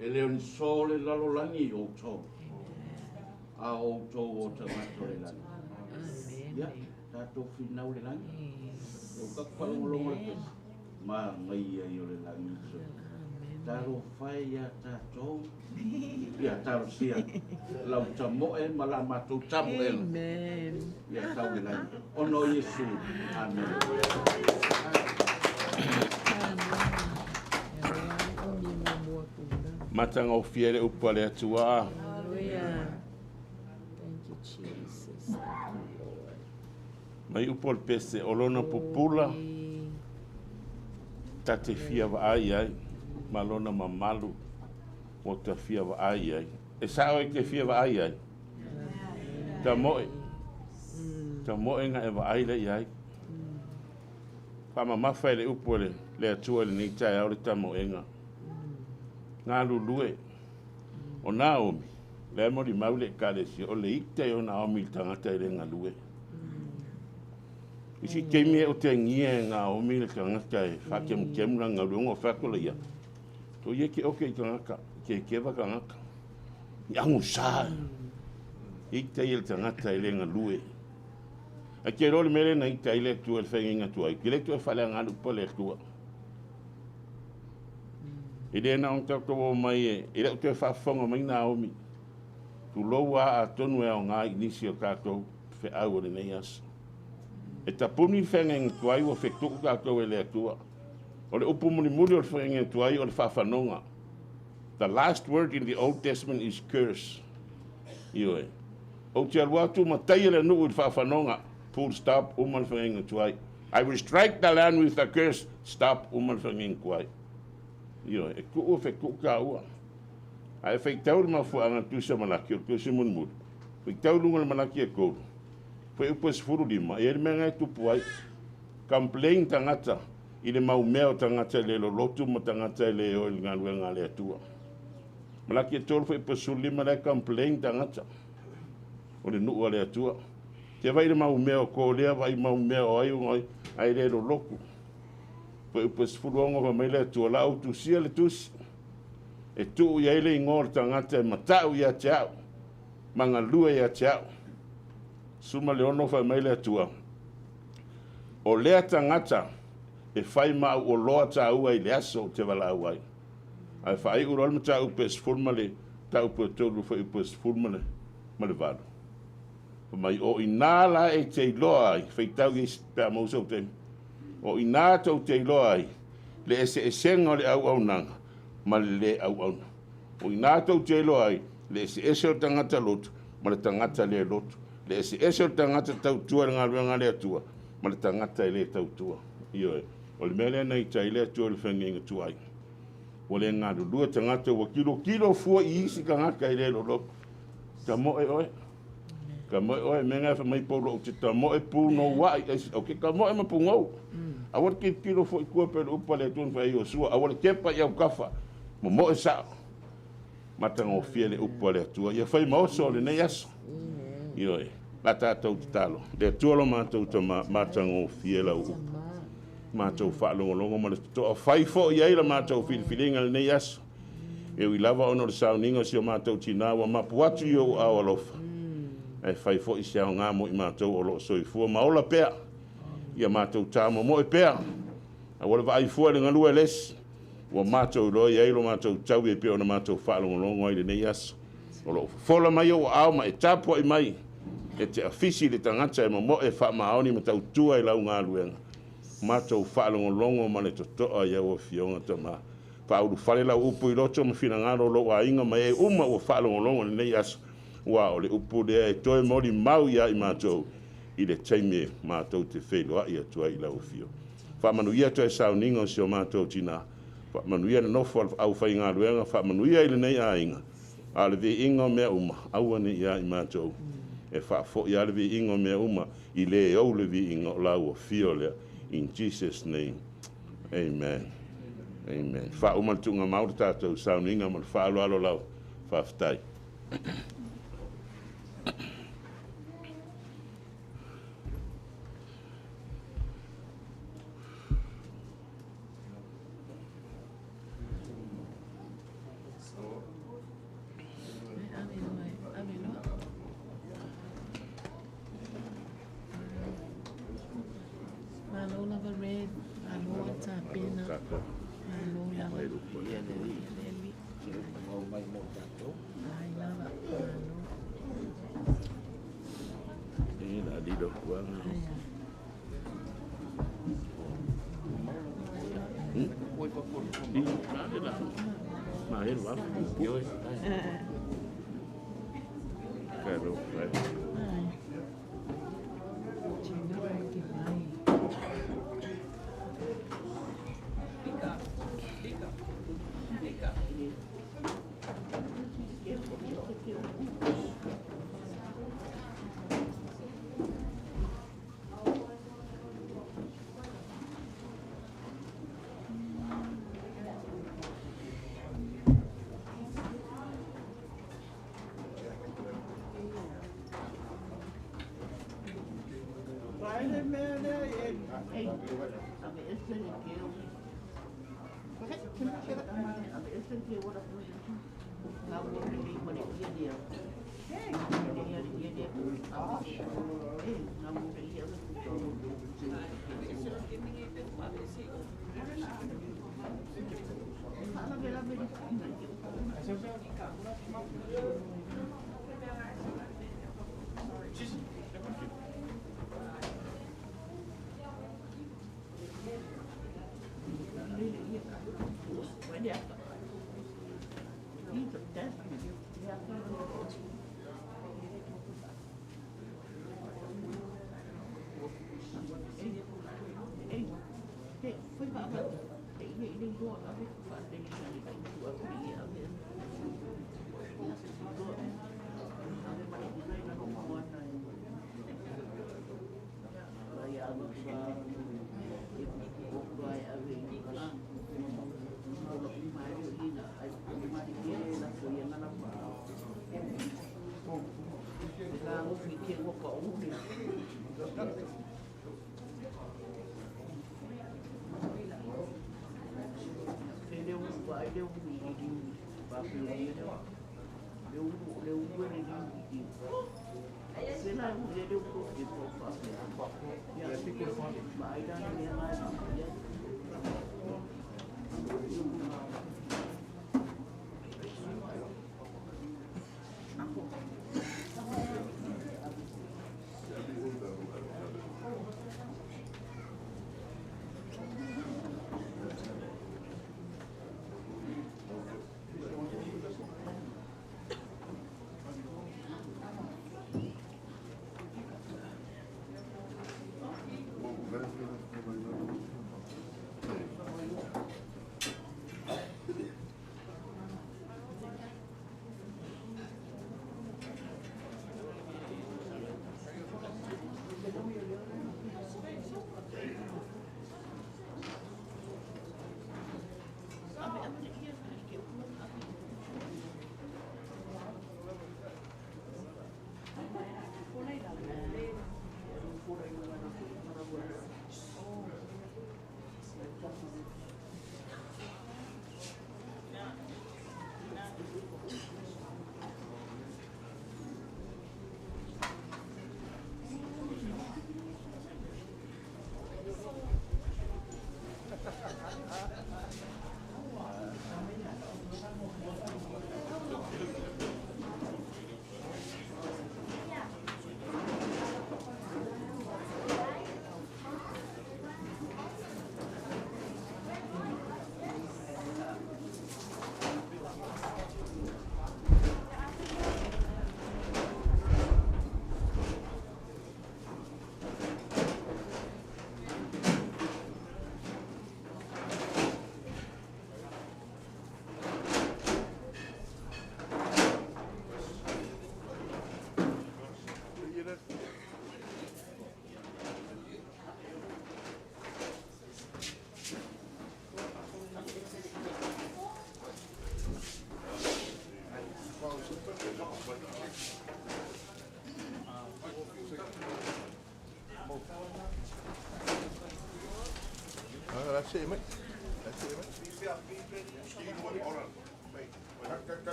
Speaker 5: e le o ni so le lalolagi i outou, a o outou o tagata o le lagi. Ia, tatou finau le lagi. E o kaku whalongolongo le pesi. Ma ngai ai o le lagi. Talofa e ia tatou. Ia talosia. Lau tamoe ma la matou tamoe.
Speaker 6: Amen.
Speaker 5: Ia tau le lagi. Ona o Iesu. Amen.
Speaker 4: Matagofie le upu a le Atua.
Speaker 6: Hallelujah. Thank you, Jesus. Thank you, Lord.
Speaker 4: Mai upu o le pese o lona pupula ta te fia vaai ai ma lona mamalu ua ta fia vaai ai. E sao e te fia vaai ai. Ta moe. Ta moe nga e vaai le i ai. Whaamamafa e le upu e le Atua i lenei taeao le tamoega. Galulue. O Naomi, le molimau le ekalesia, o le ita i o Naomi i le tagata e le galue. Isi taimi e otegia e Naomi le tagata e faakemukemu lana galuega o fai atu la ia. To ia ke oke i tagata, ke keva tagata. I agusa. Ita i le tagata e le galue. Ae te iloa le mea lea na ita ai le Atua i le feagaiga tuai, ke le toe faaleaga le upu a le Atua. E le na ona tatou o mai e, e le o toe faafofoga mai Naomi. Tulou a atonu e aoga i nisi o tatou feau o lenei aso. E tapuni le feagaiga tuai ua fetuu tatou e le Atua. O le upu mulimuli o le feagaiga tuai o le faafanoga. The last word in the Old Testament is curse. Ioe. Ou te alu atu ma taia le nuu i le faafanoga. Full stop, uma le feagaiga tuai. I will strike the land with a curse. Stop, uma le feagaiga tuai. Ioe, e tuu e fetuu tāua. Ae faitau le mafuaaga tusa Malaki o le tusi mulimuli. Faitau i luga o le Malaki e 3. Fuaiupu e 15, e i ai le mea na e tupu ai. Complain tagata i le mau mea o tagata e le lolotu ma tagata e le o i le galuega a le Atua. Malaki e 3 fuaiupu e 15 la e complain tagata o le nuu a le Atua. Te vaai i le mau mea o ko lea, vaai mau mea o ai o ai, ae le lolotu. Fuaiupu e 16 fai mai le Atua, la ou tusia le tusi e tuu i ai le igoa o le tagata e matau ia te au, ma galue ia te au. 16 fai mai le Atua, o lea tagata e fai ma au oloa tāua i le aso ou te valaau ai. Ae faaiu loa le mataupu e 10 ma le taupu e 3 fuaiupu e 18. Fai mai, o inā la e te iloa ai, faitau i pe a maua sou taimi. O inā tou te iloa ai le eseesega o le auaunaga ma le lē auauna. O inā tou te iloa ai le eseese o le tagata lotu ma le tagata le lotu. Le eseese o le tagata tautua i le galuega a le Atua ma le tagata e le tautua. Ioe, o le mea lea na ita ai le Atua i le feagaiga tuai. Ua le galulue tagata ua kilokilo fua i isi tagata e le lolotu. Tamoe oe. Tamoe oe, mea nga e fai mai Paulo, ou te tamoe punouai, ou te tamoe ma punou. Aua le tilotilo foi i tua pei o le upu a le Atua na fai ai Iosua, aua le tepa i autafa, momoe sao. Matagofie le upu a le Atua, ia fai ma oso o lenei aso. Ioe, la tatou tatalo. Le Atua lo matou tama, matagofie lau upu. Matou faalogologo ma le totoa, fai foi i ai la matou filifiliga lenei aso. E ui lava ona o le sauniga o si o matou tinā ua mapu atu i ou aao alofa, ae fai foi se aoga mo i matou o lo o soifua ma ola pea, ia matou tāmomoe pea, aua le vaai fua i le galue a le isi, ua matou iloa i ai lo matou taui e pei ona matou faalogologo ai i lenei aso. O lo o fofola mai ou aao ma e tapuai mai e te afisi i le tagata e momoe faamaoni ma tautua i lau galuega. Matou faalogologo ma le totoa i au afioga Tama. Faaulufale lau upu i loto ma finagalo o lou aiga ma e uma ua faalogologo i lenei aso, aua o le upu lea e toe molimau ia i matou i le taimi e matou te feiloai atu ai i lau afio. Faamanuia toe sauniga o si o matou tinā. Faamanuia le nofo a le aufaigaluega, faamanuia i lenei aiga, a o le viiga o mea uma, aua ne i ia i matou. E faafoi lava le viiga o mea uma i le ou le viiga o lau afio lea. In Jesus name. Amen. Amen. Faauma le tuugamau le tatou sauniga ma le faaaloalo lava. Faafetai.
Speaker 6: Malo lava Red, malo tapena. Malo lava.
Speaker 5: Ia le alii. Mau mai mo tatou.
Speaker 6: Ai lava, malo.
Speaker 4: E la li do kuanga. I na le la. Ma he wa. Yo. Ka ro kai.
Speaker 6: Ai. China ke mai.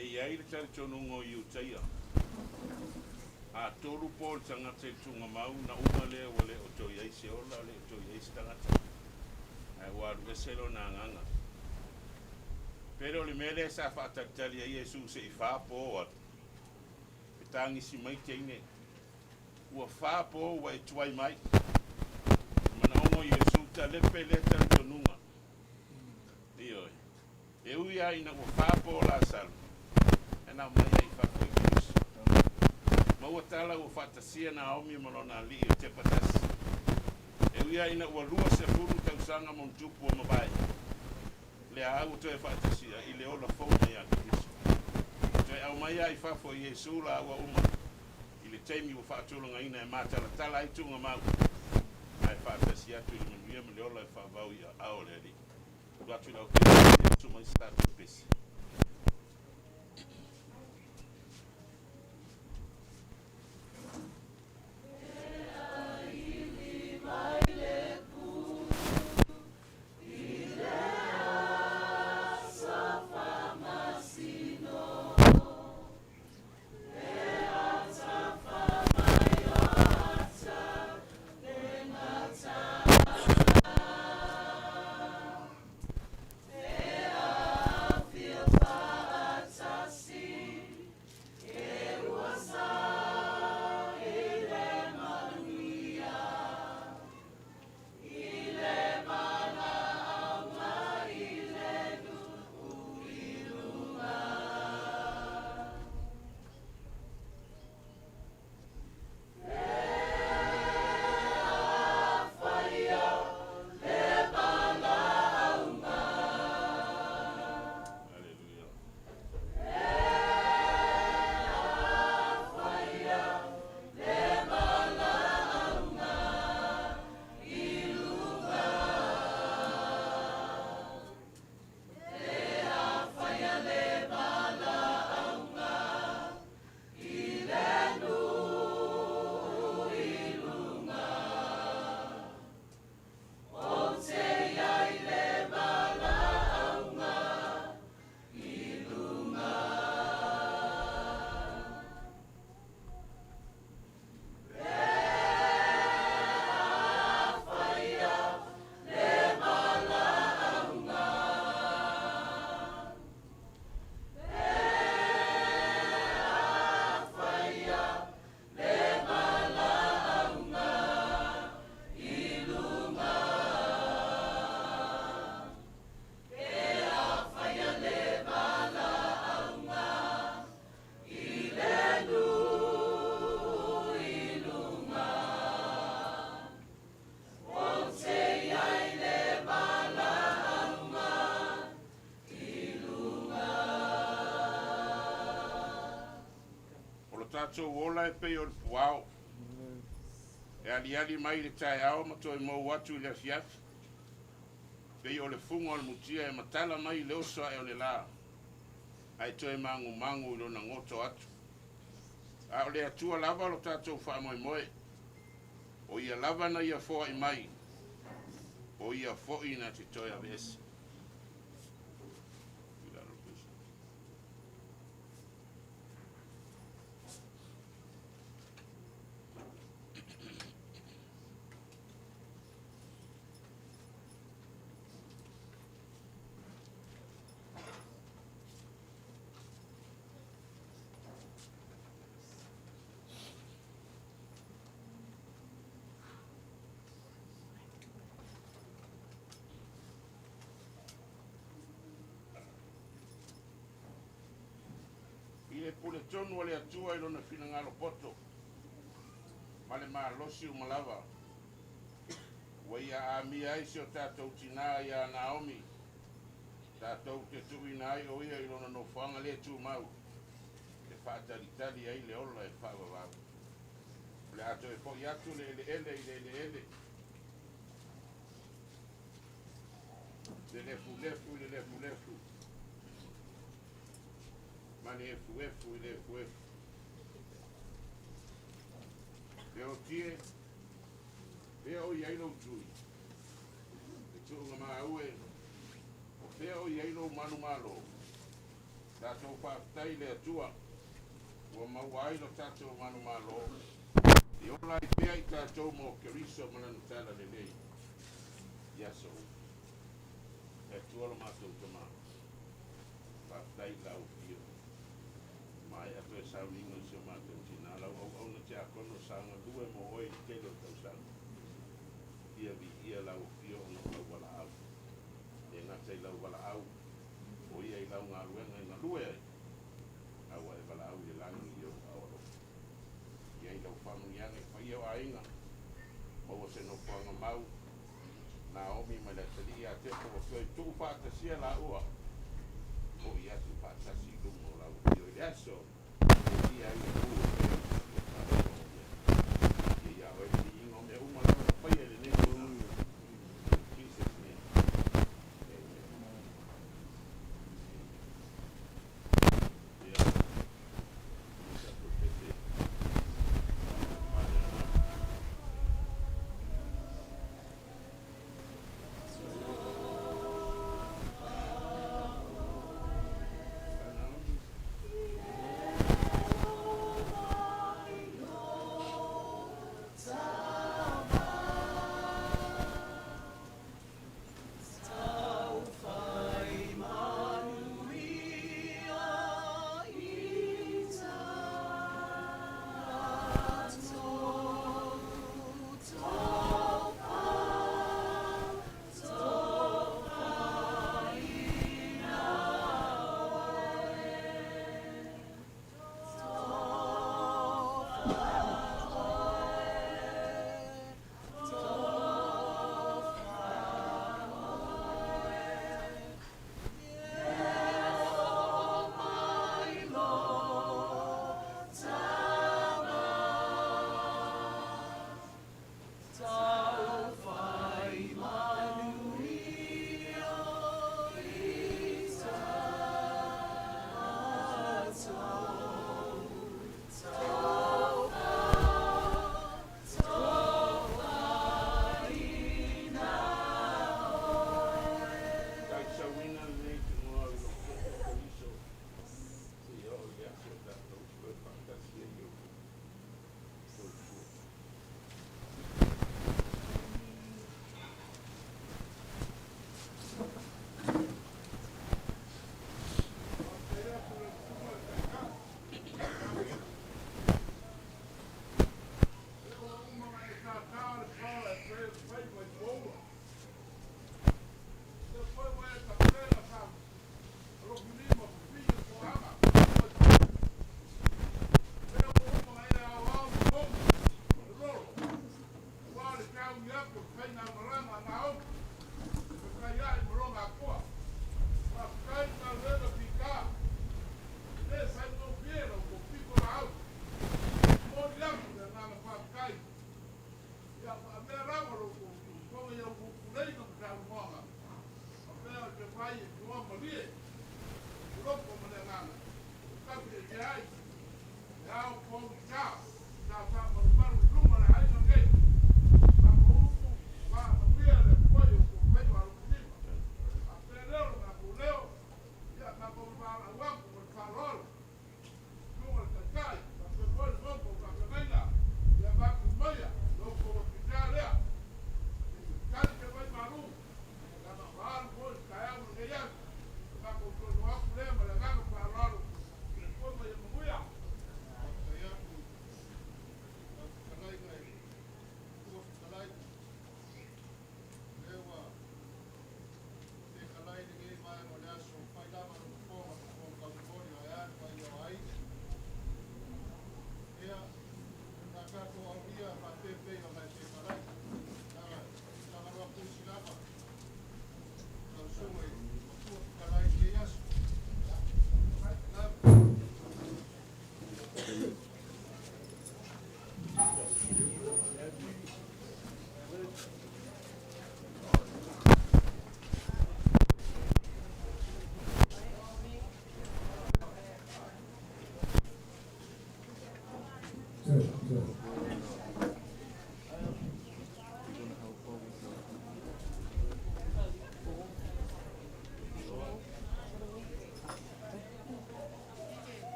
Speaker 4: E i ai le talitonuga o Iutaia, a tolu po le tagata i le tugamau, na uma lea ua le o toe i ai se ola, le o toe i ai se tagata, ae ua alu ese lona agaga. Pe le o le mea lea sa faatalitali ai Iesu se i fa po atu, e tagisi mai teine, ua fa po ua e tuai mai. Manaoga o Iesu talepe lea talitonuga. Ioe. E ui lava ina ua fa po Lasalo, ae na aumai ai i fafo e Keriso. Maua tala ua faatasia Naomi ma lona alii o Tepatasi. E ui lava ina ua 20 tausaga ma ona tupu ua mavae, lea lava ua toe faatasia i le ola fou mai ia Keriso. Toe aumai lava i fafo e Iesu laua uma i le taimi ua faatulagaina e matalatala ai tuugamau, ae faatasi atu i le manuia ma le ola e faavau i aao o le Alii. Tuu atu i lau Afioga i le usu mai sa tatou pese. tatou ola e pei o le puao. E aliali mai i le taeao ma toe mou atu i le afiafi. Pei o le fuga o le mutia e matala mai i le oso ae o le la, ae toe magumagu i lona goto atu. A o le Atua lava lo tatou faamoemoe, o ia lava na ia foai mai, o ia foi na te toe aveese. I le puletonu o le Atua i lona finagalo poto, ma le malosi uma lava, ua ia amia ai si o tatou tinā iā Naomi, tatou te tuuina ai o ia i lona nofoaga le tumau, e faatalitali ai le ola e faavavau. O le a toe foi atu le eleele i le eleele, le lefulefu i le lefulefu, ma le efuefu i le efuefu. Leotie, fea o i ai lou tui, le tuuga maue, o fea o i ai lou manumalo. Tatou faafetai i le Atua, ua maua ai lo tatou manumalo, e ola ai pea i tatou mo Keriso ma lana talalelei i aso uma. Le Atua lo matou Tama, faafetai i lau afio. Maea toe sauniga o si o matou tinā, lau auauna tiakono sa galue mo oe i le tele o tausaga. Ia viia lau afio ona o lau valaau. E le gata i lau valaau, o ia i lau galuega e galue ai, a ua e valaau i le lagi i ou aao alofa. I ai lau faamanuiaga i paia o aiga, maua se nofoaga mau, Naomi ma le atalii ia Tepo ua toe tuufaatasia laua, foi atu faatasi i luma o lau afio i le aso e lia ai le pū e pei ona ia faalogologotia. Ia ia oe le viiga o mea uma lava na faia i lenei tina. In Jesus' name. Amen. Amen. Ia, tatou pese. Male. Naomi.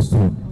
Speaker 7: Kristo.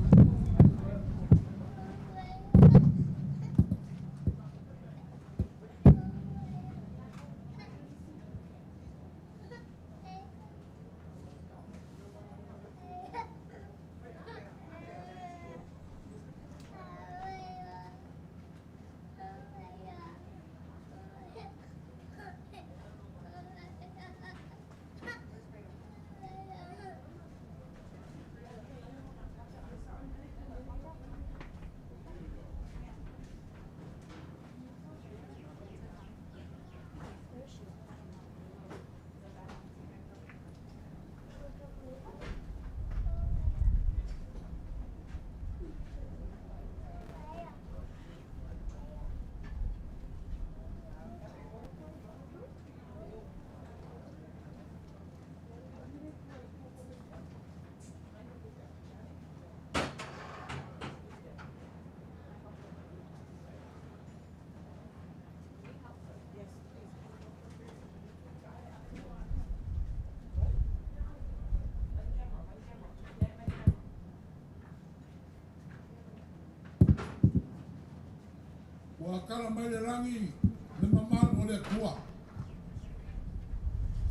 Speaker 3: Ua tala mai le lagi le mamalu o le Atua,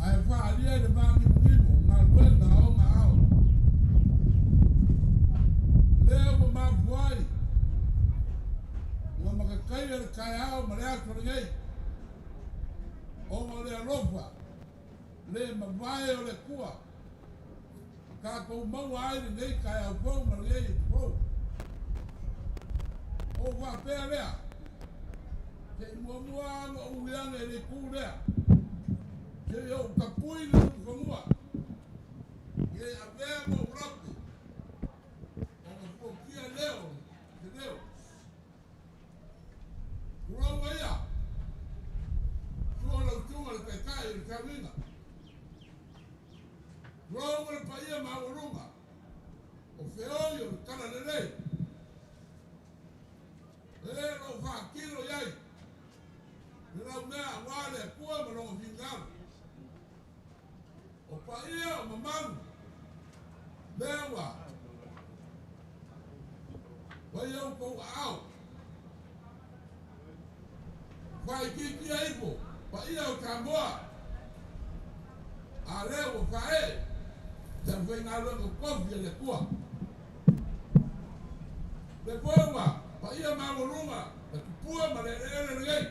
Speaker 3: ae faaalia i le vanimonimo galuega a ona ao. Lea ua mafua ai ua matataia le taeao ma le aso lenei, ona o le alofa le mavae o le Atua tatou maua ai lenei taeao fou ma lenei aso fou. O faapea lea, se i muamua lava ona ou ui ane i le itu lea, se i ou tapui le ulufanua, ina ia avea ma ou lape, ona fuatia lea o se leo. Tulou ia, sua lau susuga i le Taitai o le Sauniga. Tulou le paia maualuga o feoi o le Talalelei. E o lo o faatino i ai le laumea aua le Atua ma lona finagalo. O paia o mamalu lea ua fai outou aao. Faaitiitia ifo paia o Samoa, a lea ua faaee le aufaigaluega totofi a le Atua. Le foi ua paia maualuga le tupua ma le eleele lenei.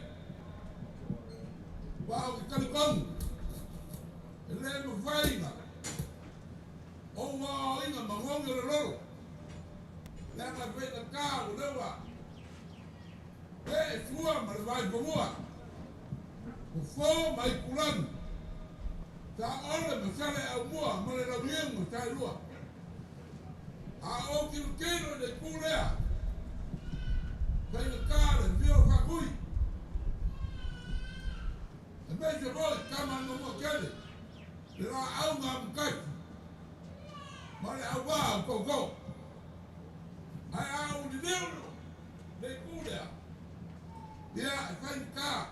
Speaker 3: Aua ou te talitonu e le mafai ona ou aoaoina manogi o le lolo, leaga e faigata o lea ua ee sua ma le vaifanua, fofo ma itulagi, Saole ma Saleaaumua ma le Launiu ma Saelua. A ou tilotilo i le itu lea, faigata le afio o Faatui, aemaise foi tama a Manuatele, le laau na amotasi ma le auvaa o Tootoo. Ae a ou liliu le itu lea, ia e faigata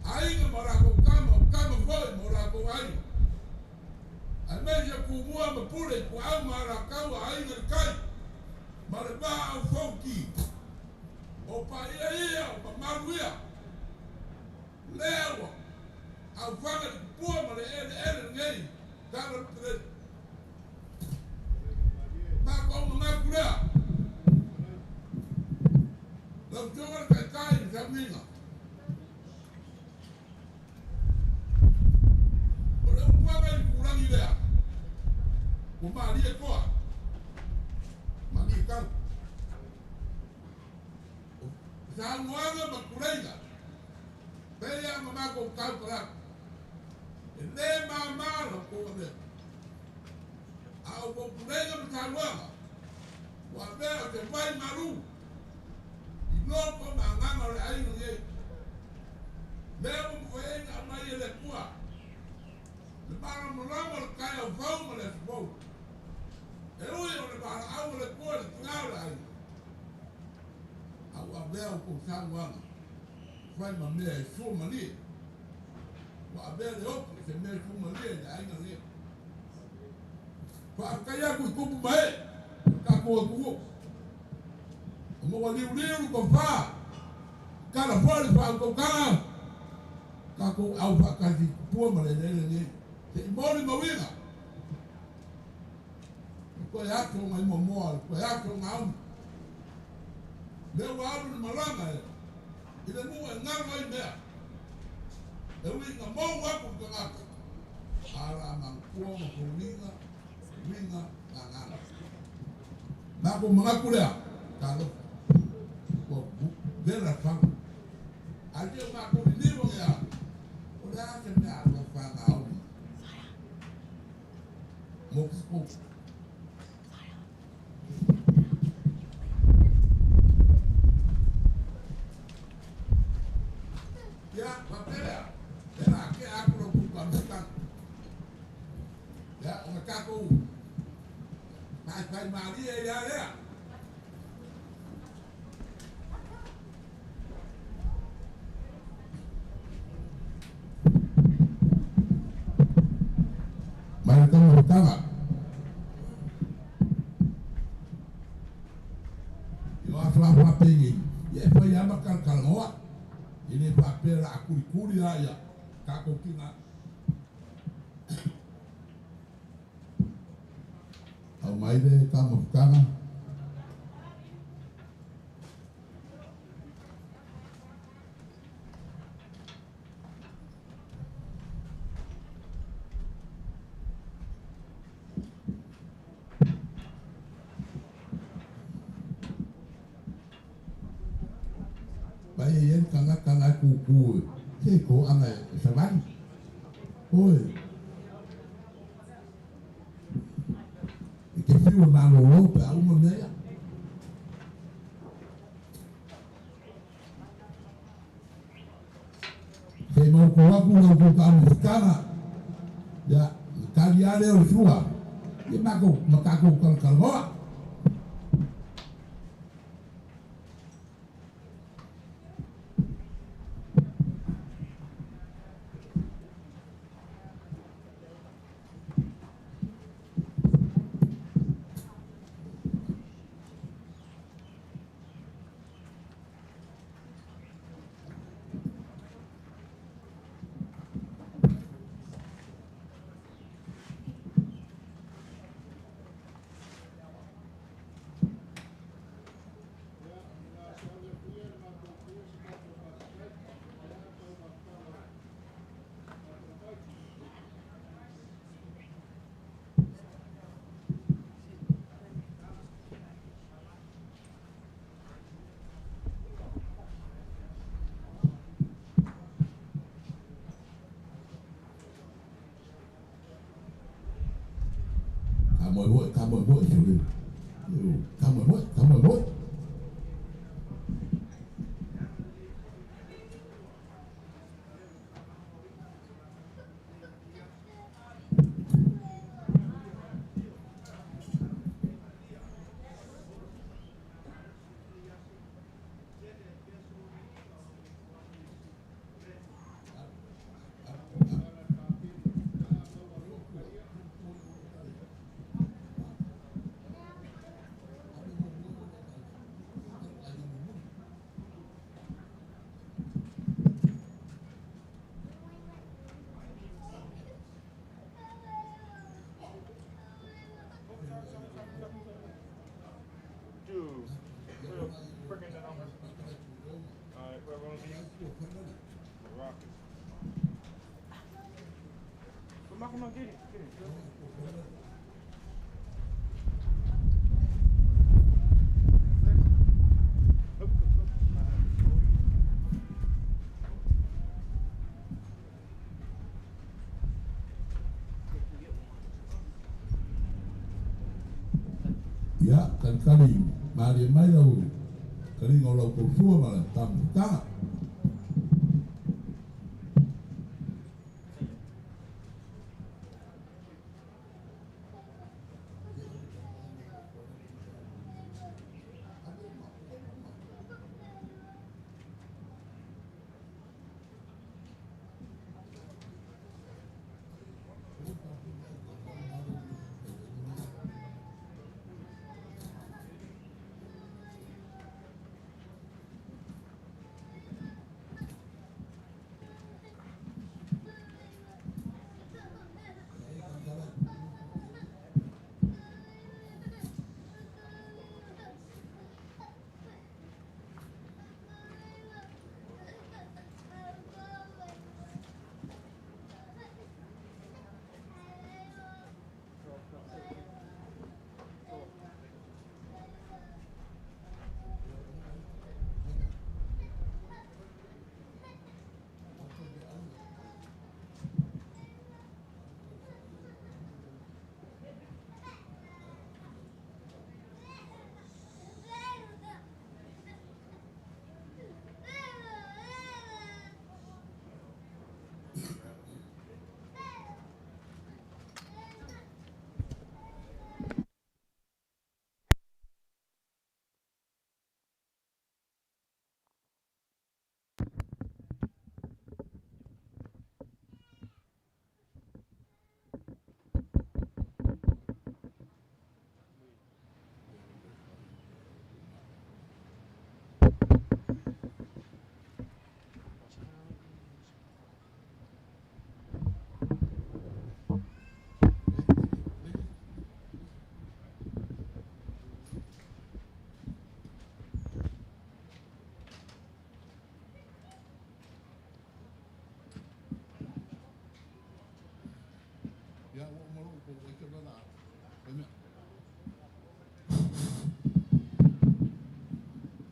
Speaker 3: aiga ma latou tama, o tama foi ma o latou aiga, aemaise Tumua ma Pule, Ituau ma Alataua, Aiga i le Tai ma le Vaa o Fonoti. O paia ia, o mamalu ia, lea ua aufaga i le tupua ma le eleele lenei Tala o le Pelele. Matou manatu lea, lau Afioga i le Taitai o le Sauniga, o le upu lava i le tulagi lea, ua malie toa, malie tau. O saunoaga ma tuleiga, pei lava ona matou tautala atu, e le mama la outou avea. A o outou tuleiga ma saunoaga, ua avea o se vai malu i loko ma agaga o le aiga nei. Lea ua mafai ai ona aumai e le Atua le malamalama o le taeao fou ma le aso fou. E ui o le valaau a le Atua i le tina o le aiga, a ua avea outou saunoaga fai ma mea e suamalie. Ua avea le opo se mea suamalie i le aiga lenei. Faafetai atu i tupu ma ee o le tatou atunuu, ona ua liuliu le tofa, tala foi le faautautaga, tatou au faatasi i tupua ma le eleele lenei. Se i molimauina le toe aso nai Moamoa, le toe aso Gaomi. Lea ua alu le malaga e i le nuu e galo ai mea, e ui ina mou atu le tagata, a o le a manatua ma foliga, uiga ma agaga. Matou manatu lea, talofa, ua vela fala. Ae se o matou liliu ane lava, o le a se mea alofa a Gaomi mo tatou? Ia, faapea lea, o le a tea atu la outou taumafataga. Ia, ona tatou faifaimalie ai lava lea. Mai le taumafataga. I o aso lava faapenei, ia e fai lava ma talatalanoa. E le faapea o le a tulikuli la ia tatou tina. Aumai le taumafataga. Vai e i ai le tagata la e tutu e se toaga e savali. Oi. E te fiu e malolo pe a uma mea ia. Se i maopo atu la outou taumafataga, ia, ona tali lava lea o le sua, ia matou, ma tatou talatalanoa. Faamoemoe, faamoemoe si o Faamoemoe, faamoemoe.
Speaker 7: Dude, freaking the number. All right, where everyone see you? We're rocking. Come on, come on, get it, get it.
Speaker 3: Ia, talitali malie mai lau taliga o lau tautua ma le taumafataga.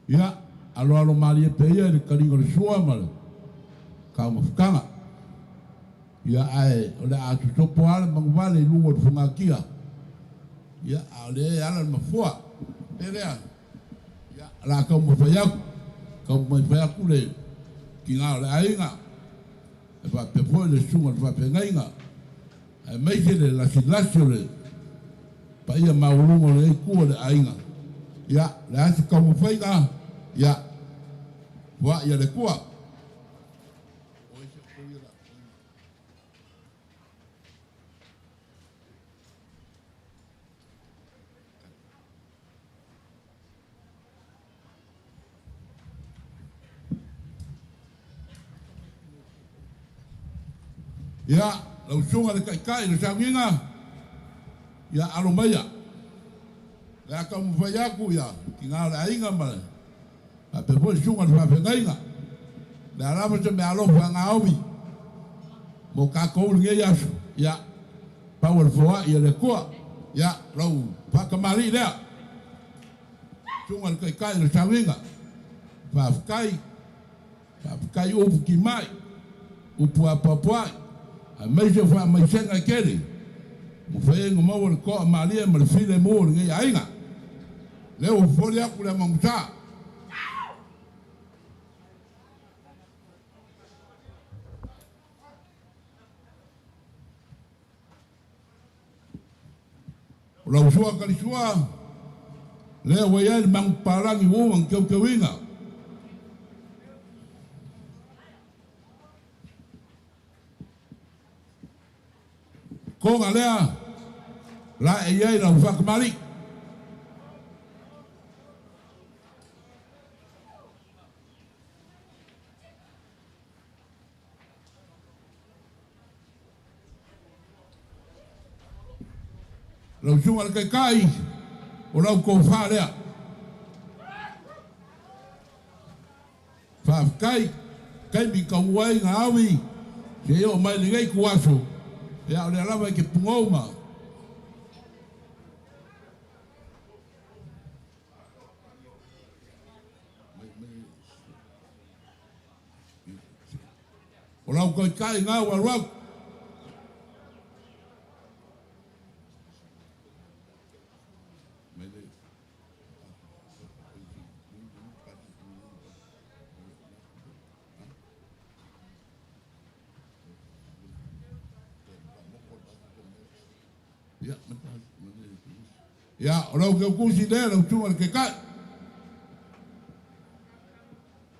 Speaker 8: Ia, aloalo malie pea ia i le kaliga o le sua ma le taumafataga. Ia, ae o le a sosopo lava le manuvale i luga o le fogatia. Ia, a o lea e ala le mafua. Pe lea, ia, o le a taumafai atu, taumafai atu le tiga o le aiga, e faapea foi le susuga i le faafeagaiga, aemaise le lasilasi o le paia maualuga o lenei itu o le aiga. Ia, o le a se taumafaiga, ia, foai a le Atua. Ia, lau susuga i le Taitai o le sauniga, ia alo maia. O le a taumafai atu ia tiga o le aiga ma le faapea foi le susuga i le faafeagaiga. O le a lava se meaalofa a gaomi mo tatou i lenei aso, ia, pau o le foai a le Atua. Ia, lou faatamalii lea. Susuga i le Taitai o le sauniga, faafetai. Faafetai upu timai, upu apoapoai, aemaise o faamaisega e tele ua fai ai ona maua le toa malie ma le filemu o lenei aiga. Lea ua foli atu le amagusa. O lau sua kalisua, lea ua i ai le manupapalagi ua uma ona teuteuina. Koga lea la e i ai lau faakamali'i. Lau Susuga i le Taitai, o lau tofa lea. Faafetai, taimi taua ai na awi, seia oo mai lenei ituaso, ia o lea lava e te pugou ma O lau taitai na ua alu atu. Ia, o lau teutusi lea, lau susuga i le Taitai.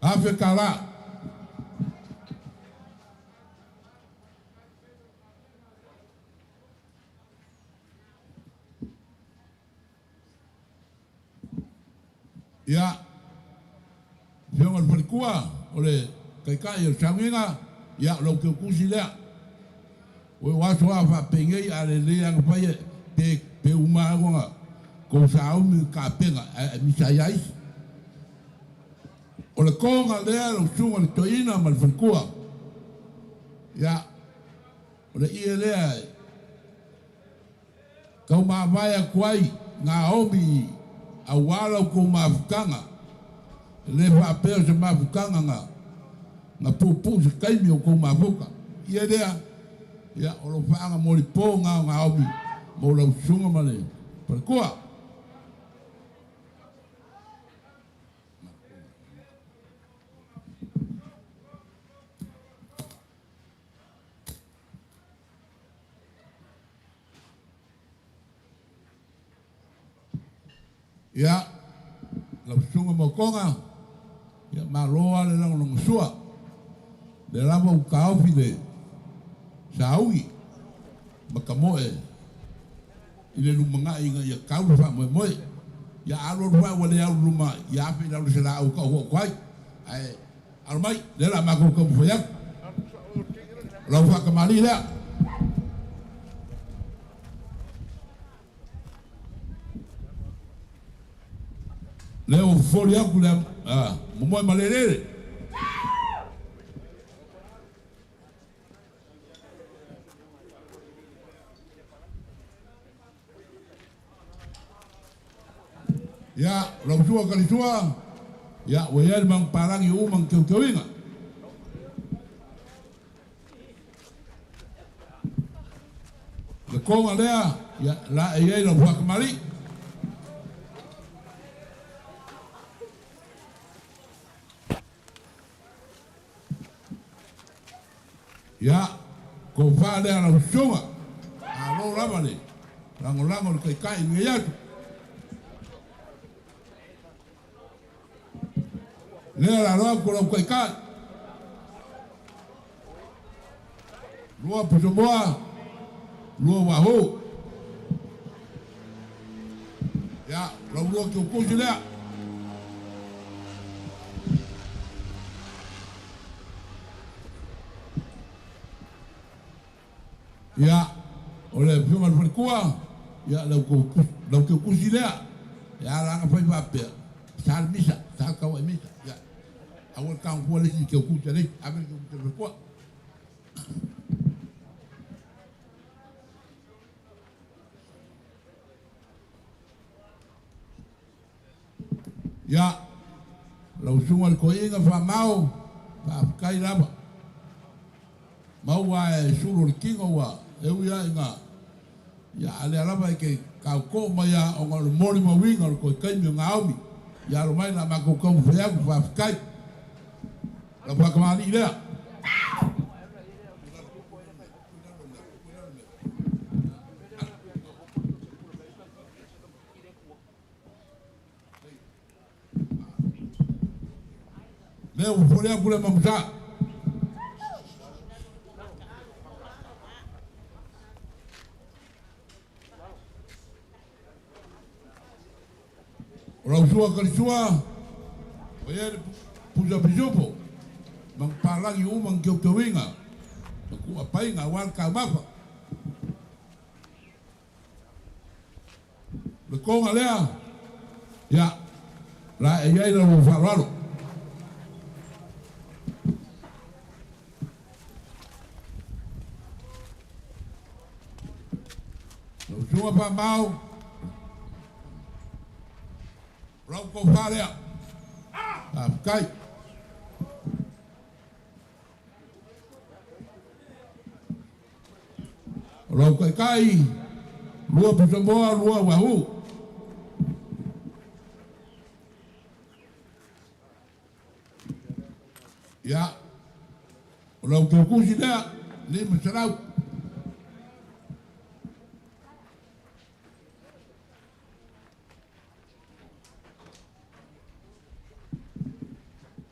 Speaker 8: $1,000. Ia, Afioga i le Faletua, o le Taitai o le Sauniga, ia, o lau teutusi lea. Ua o aso a faapenei a lelei lava ona fai e pe pe uma lava ona tou sauni i tapena ae misa ai lava isi. O le toga lea lau susuga i le toeaina ma le faletua. Ia, o le ie lea e tau mavae atu ai ngā omi aua la outou mafutaga. E le faapea o se mafutaga na na puupuu se taimi o outou mafuta. Ie lea, ia, o lo faaga molipo ngā o ngā omi mo lau susuga ma le faletua. Ia, lau susuga Mokoga, ia malo lava le lagolagosua. O lea lava ua taofi le saui ma tamoe i le lumanai ina ia tau le faamoemoe. Ia alu alu foi ae ua le alu i luma, ia afe i lalo i se laau e tauho atu ai. Ae alo mai, lea o le a matou taumafai atu. O lau faatamalii lea. Lea ua fofoli atu le momoe malelele. Ia, lau sua kalisua, ia, ua i ai le magapalagi uma ma teuteuina. Le koga lea, ia, la e i ai lau faakamali'i. Ia, tofa lea lau susuga, malo lava le lagolago i le Taitai i lenei aso. Lea la alo atu lau Taitai, lua pusamoa, lua uahu. Ia, lau lua kiukusi lea. Ia, o le Afioga i le Faletua, ia, lau teutusi lea, e ala ona fai faapea, sa le misa, sa le tauai misa. Ia, aua le tago fua le isi i teutusi a le isi, ave le teutusi a le faletua. Ia, lau susuga i le toeaina Faamao, faafetai lava. Maua e sulu o le tino ua e ui lava ina, ia, a lea lava e te tautoo mai lava ona o le molimauina o le toe taimi o Naomi. Ia alo mai la matou taumafai atu, faafetai. Lau faatamalii lea. Lea ua fole atu le mamusa. O lau sua kalisua, o ia le pusa pisupo, magapalagi uma ni teuteuina, ma tuuapaiga aua le taumafa. Le toga lea, ia, la e i ai la lou faaaloalo. Lau susuga Faamau, o lau tofa lea. Faafetai. O lau taitai, lua pusamoa, lua uahu. Ia, o lau tautusi lea, 500.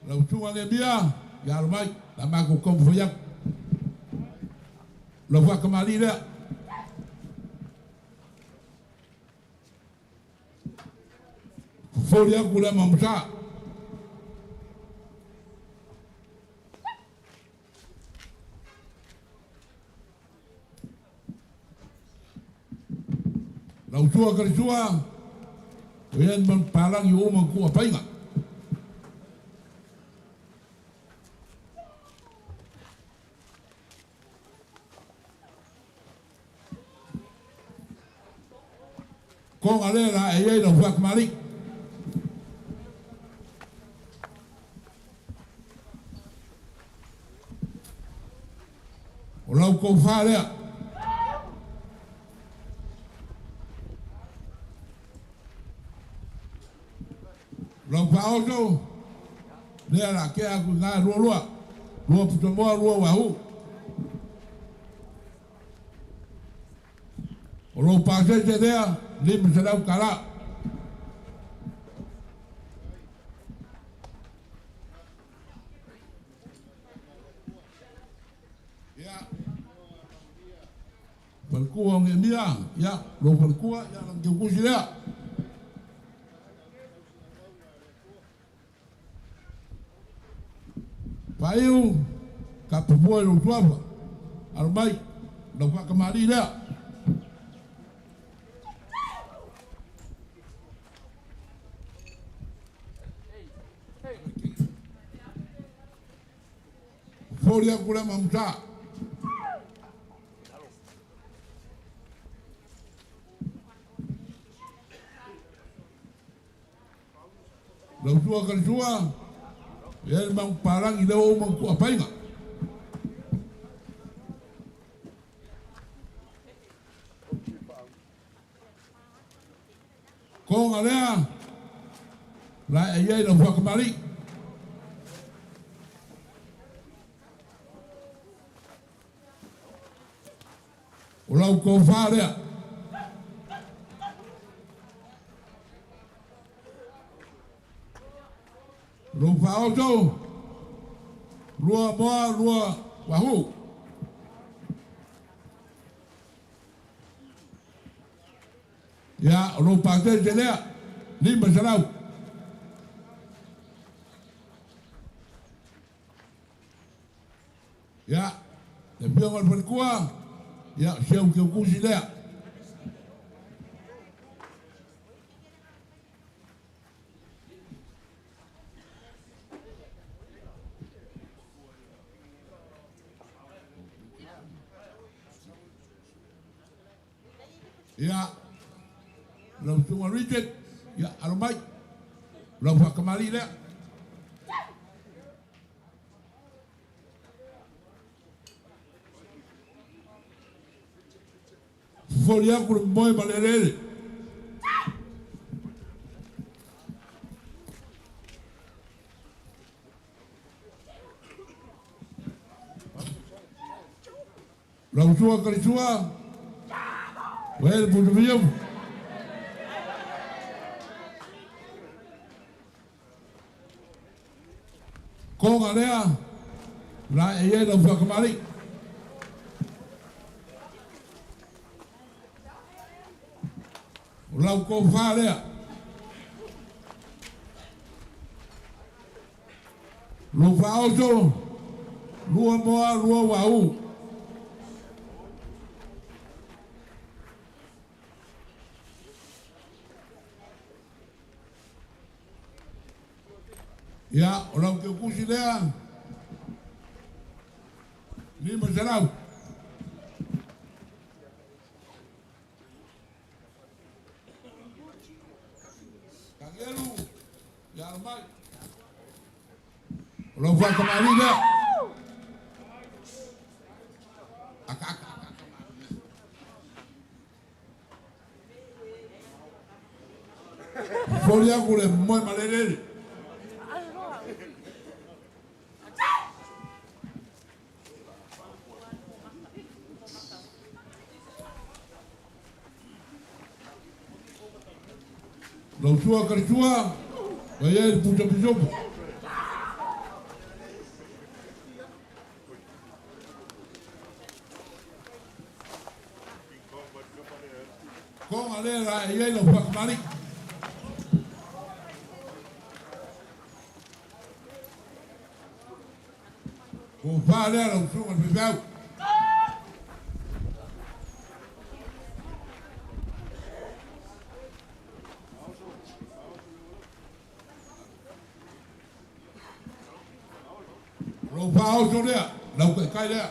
Speaker 8: Lau susuga Nehemia, ia alo mai, la matou taumafai atu. Lau faatamalii lea. Fofoli atu le mamusa. Lau sua kalisua, o ia ni manupapalagi o uma kuapaiga. Koga lea la e i ai lau faatamalii. O lau tofa lea. O lau faaoso lea la tea atu i ina e lualua, lua pusamoa, lua uahu. O lou pasese lea, $500. Ia, faletua o Neemia, ia, lou faletua, ia, lau teutusi lea. Faaiu, tapufua i lou suafa, alo mai, lau faatamalii lea. Foli aku le mamusa. Lau sua kalisua, ia le magu palangi leo o magu kuapaiga. Konga lea, la e iai lau whakamari. O lau kōwhā lea. Lou whaoto, lua moa, lua wahu. Ia, o lou pātete lea, 500. Ia, le afioga i le faletua, ia, si au keukusi lea. Ia, lau susuga Richard, ia, alo mai. Lau faakamali'i lea. Fofoli aku le moe ma le eleele. Lau sua kalisua, ua e le putufiu. Konga lea, la e iai lau whakamari. O lau kōwhā lea. Lou faaoso, lua moa, lua uaū. Ia, o lau keukusi lea, 500. Tagelu, ia alo mai. O lau faakamali'i lea. Aka, aka, aka, aka. Foli aku le moe ma le elele. Lau sua kalisua, ua i ai le pusa pisopo. Konga lea la e i ai lau faakamali'i. Tofa lea lau susuga i le faifeau. O lou faaoso lea, lau taitai lea.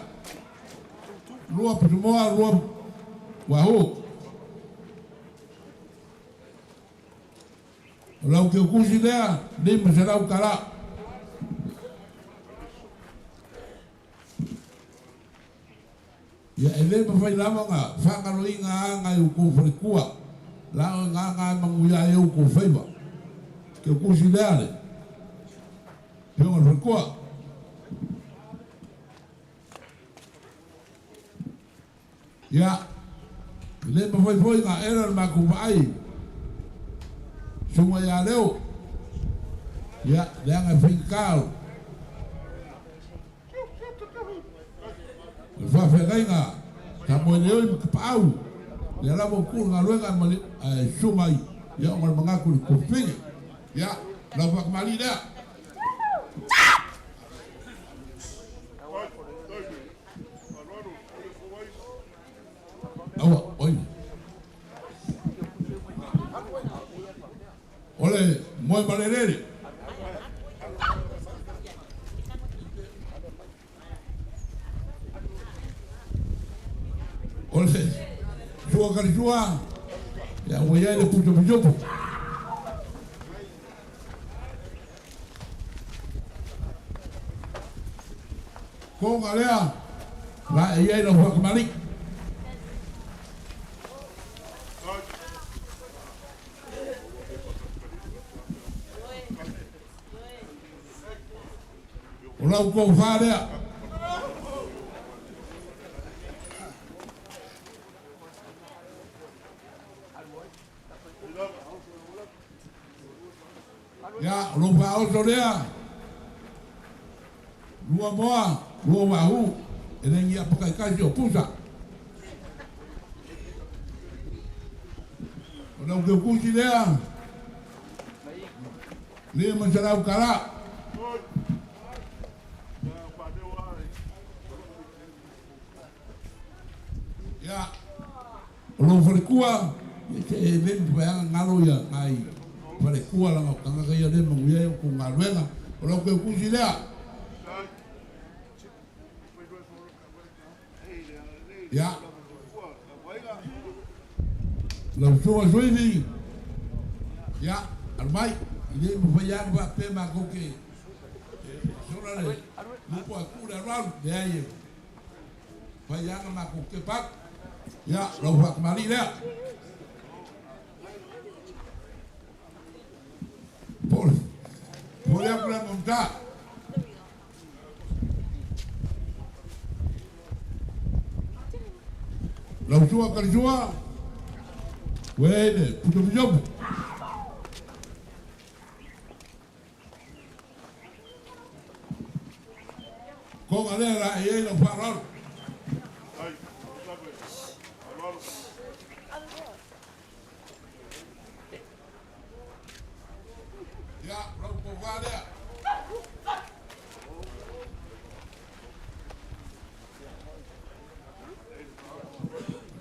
Speaker 8: Lua pitumoa, lua uahu. O lau keukusi lea, 500 tala. Ia e le mafai lava ona faagaloina aga e outou faletua, la oe na aga e manuia ai outou faiva. Keukusi lea le Afioga i le Faletua. Ia, e le mafai foi ona ela le matou vaai susuga ia Leo, ia, leaga e faigata o le faafeagaiga sa moeleoi ma Tapaau, lea lava ua tuu le galuega ae susu mai, ia, ona o le manatu i le tofine. Ia, lau faatamalii lea. Aua, oi. O le moe ma le eleele. O le sua kalisua, ia ua i ai le putoputopu. Konga lea, la e iai lau whakamali. O lau kou wha lea. Ia, o lou faaoso lea. Lua moa, lua wahu. E le ngia pakaikaisi o pusa. O lau keukusi lea. Le masalau kala. Ia, o lou falekua, ia se e le mafai ngalo ia ngai falekua langa o tangata ia le manuia ai o kou galuega. O lau keukusi lea. Ia, lau suga suifi, ia, alu mai, i le mafai lava ona faapea matou te sola le lupo a tuu le alualu, leai e fai lava ona matou tepa atu. Ia, lau faatamalii lea. Po o le atu le Mamuta. Lau sua kalisua, ua i ai le puto pisopo. Koga lea la e i ai lau faaaloalo. Ia, lau tofa lea.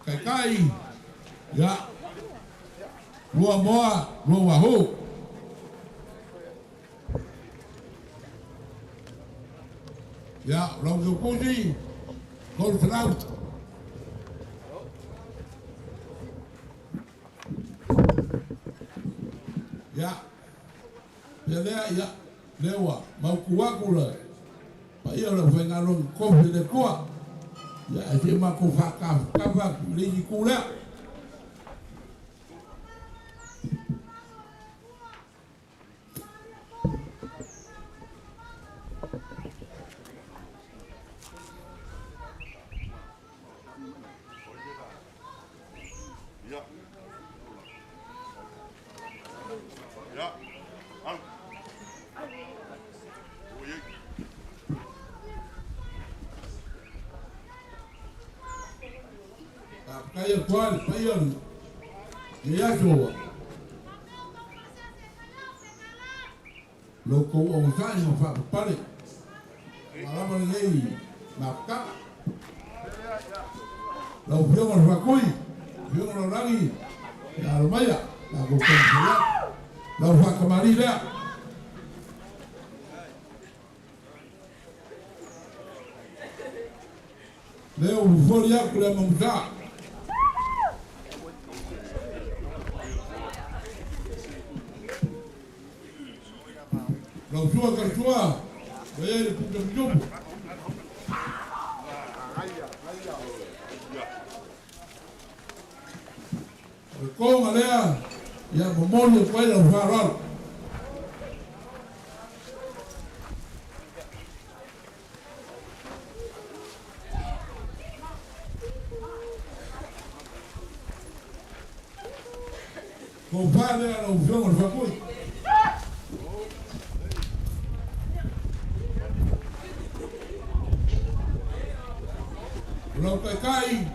Speaker 8: Kaikai, ia, lua moa, lua wahoo. Ia, o lau keukusi, 300. Ia, pea lea, ia, lea ua mautu atu le paia o le aufaigaluega tofi a le Atua. Ia, ae se i matou faatafatafa atu i le isi itu lea. Faafetai atu lava i le paia o lenei aso ua lo outou onosai ma faapapale aua lava lenei mafutaga. Lau Afioga i le Faatui, Afioga Laulagi, ia alo maia, o le a tou taumafai atu. Lau faatamalii lea. Lea ua fofoli atu le amamuta. Lau sua talitua, ua i ai le puta pitupu. O le toga lea, ia momoli atu ai lau faaaloalo. Tofa lea lau Afioga i le Faatui. O lau Taitai,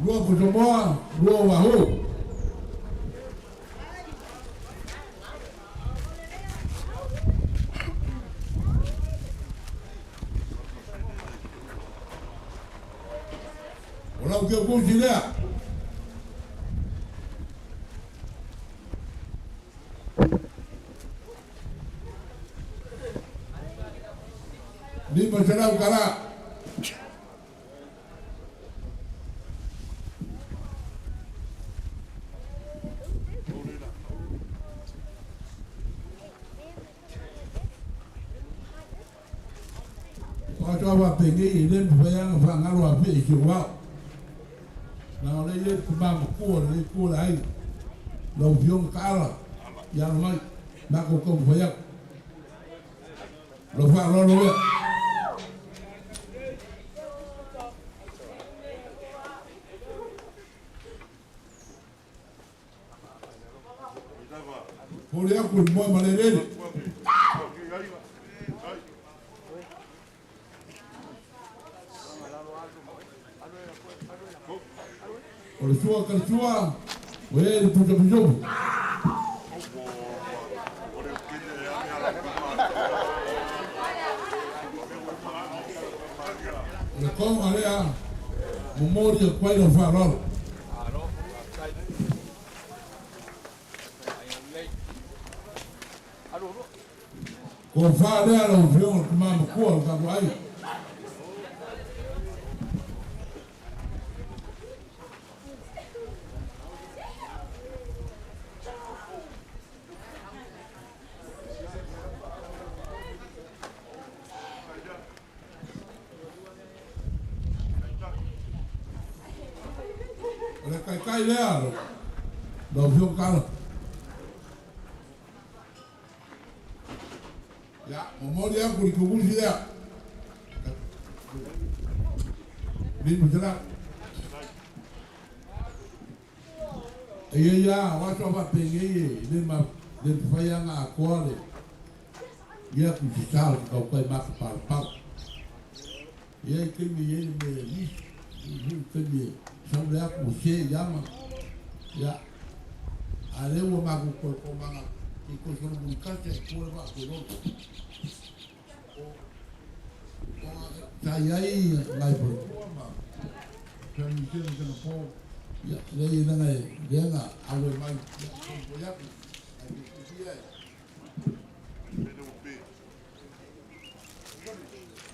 Speaker 8: lua Pusamoa, lua Oahu. O lau keukusi lea. 500 tala. faapenei e lē mafai aga faagalo afia i si ou ao. Na o lea i ai le tamā matua lenei itu o le aiga. Lau Afioga Taala, ia alo mai, matou taumafai atu. Lou faaaloalo lea. Momoli atu i le moe ma le eleele. O le sua talisua, ua i ai le pusa pisupu. O le koga lea, momoli atu ai lau faaaloalo. Tofa lea lau Afioga le tama matua o le tatou aiga. O le taitai lea lau Afioga Tala. Ia, momoli atu i le tuvusi lea. 500. E ia ia, o aso a faapenei e le ma le mafai lava ona atoa le ia tusisa o se tautai matapalapala. E i ai taimi e i ai le mea e misi, e i ai foi taimi e sau le atu ua se i ama. Ia, a o lea ua matou toe tomaga se i toe solomuli tasi lava i tua le vaa toe logo. Sa i ai nai faletua ma San Michel i Singapore, ia, leai leaga e lea na auai mai, ia, taumafai atu, ae fiafia e.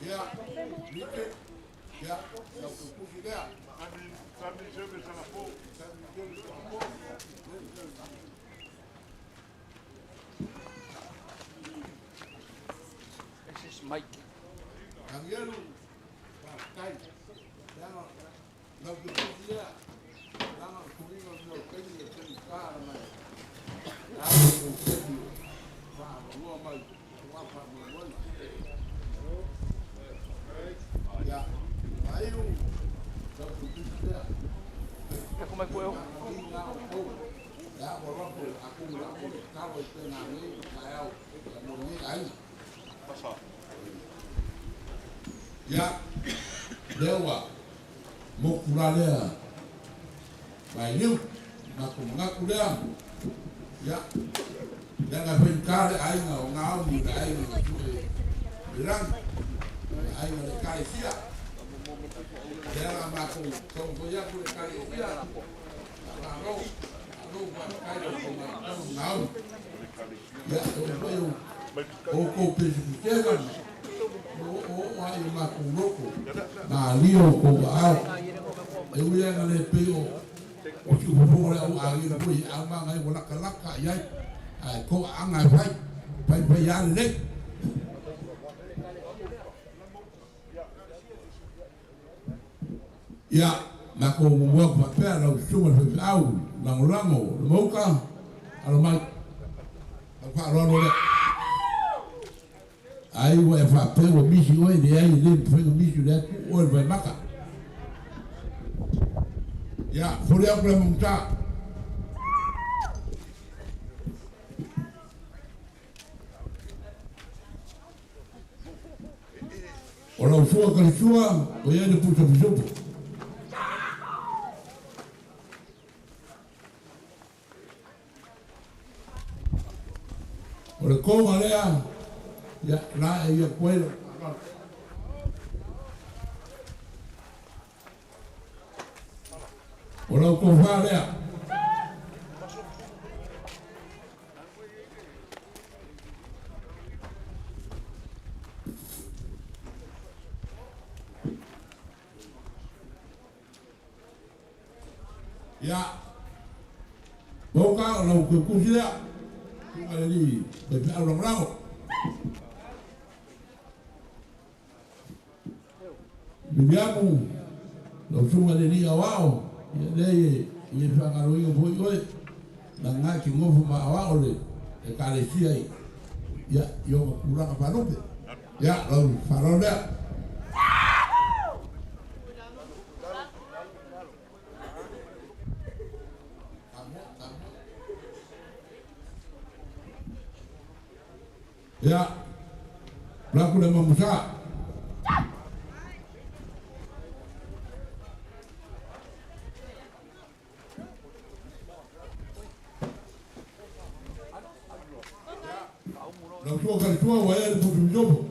Speaker 8: Ia, Mike, ia, lau tusi lea. San Michel i Singapore. San Michel i Singapore.
Speaker 9: This is Mike.
Speaker 8: Tanielu, faafetai. Leaga lau tusi lea, leaga o le suiga o le mea o taimi e faigata leaga e taua lou taimi o faaavanoa mai aua faamoemoega. Ia, Vaiu, lau tusi lea. Ina o le a ua loto atonu o le a toe tatalo ai pea nanei i le taeao mo lenei aiga. Ia, lea ua motu la lea vailiu, matou manatu lea, ia, leaga e faigata le aiga o Gaoni, le aiga na sue i lagi, le aiga o le Ekalesia. Lea la matou taumafai atu le Ekalesia, faamalo, malo faafetai lau Afioga Gaoni. Ia, e oo foi o outou Peresetene ma oooo lava i o matou loto malie o outou aao. E ui lava ina le pei o siufofoga o le au agia foi e aumaga ai ua latalata i ai, ae toaaga e fai, faifai lava lelei. Ia, matou muamua atu faapea lau susuga i le faifeau lagolago le mauta, alo mai, lau faaaloalo lea. Ai ua e faapea ua misi oe, leai e le mafai ona misi o lea e tuu oe i le vaimata. Ia, foli atu le maguta. O lau sua talisua, ua i ai le pusa pisupo. O le koga lea, ia, la e ia atu ai lau faaaloalo. O lau tofa lea. Ia, Boka, o lau tusi lea. Susuga i le alii faifeau lagolago. Miriamu, lau susuga i le Alii Aoao, ia lea e faagaloina foi oe, leaga e te nofo ma aoao le Ekalesia i ia i ona tulaga faalupe. Ia, lau faaaloalo lea. Ia, alu atu le Mamusa. Lau sua kalitua ua ea le putu mitopo.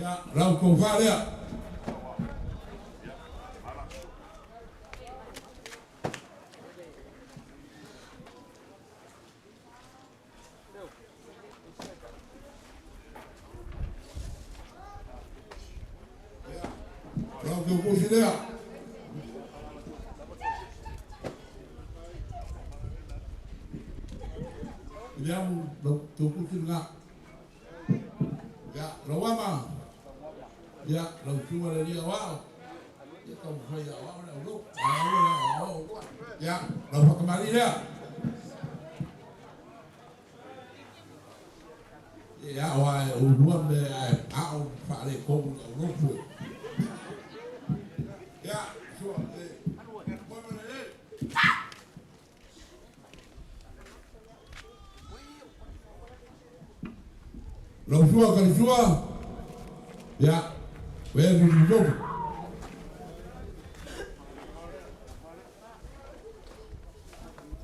Speaker 8: Ia, lau tofa lea. Lau teukusi lea. Viliamu, lau teukusi lena. Ia, lau ama. Ia, lau susuga i le Alii Aoao. Ia taumafai e aoao le aulou. Aua le aoao aua. Ia, lau faatamalii lea. Ia, aua e ulua mea ae ao faaletonu i le aulotu e. Ia, sua, e. Moe ma le lele. Lau sua kalisua, ia, ua ea le putu.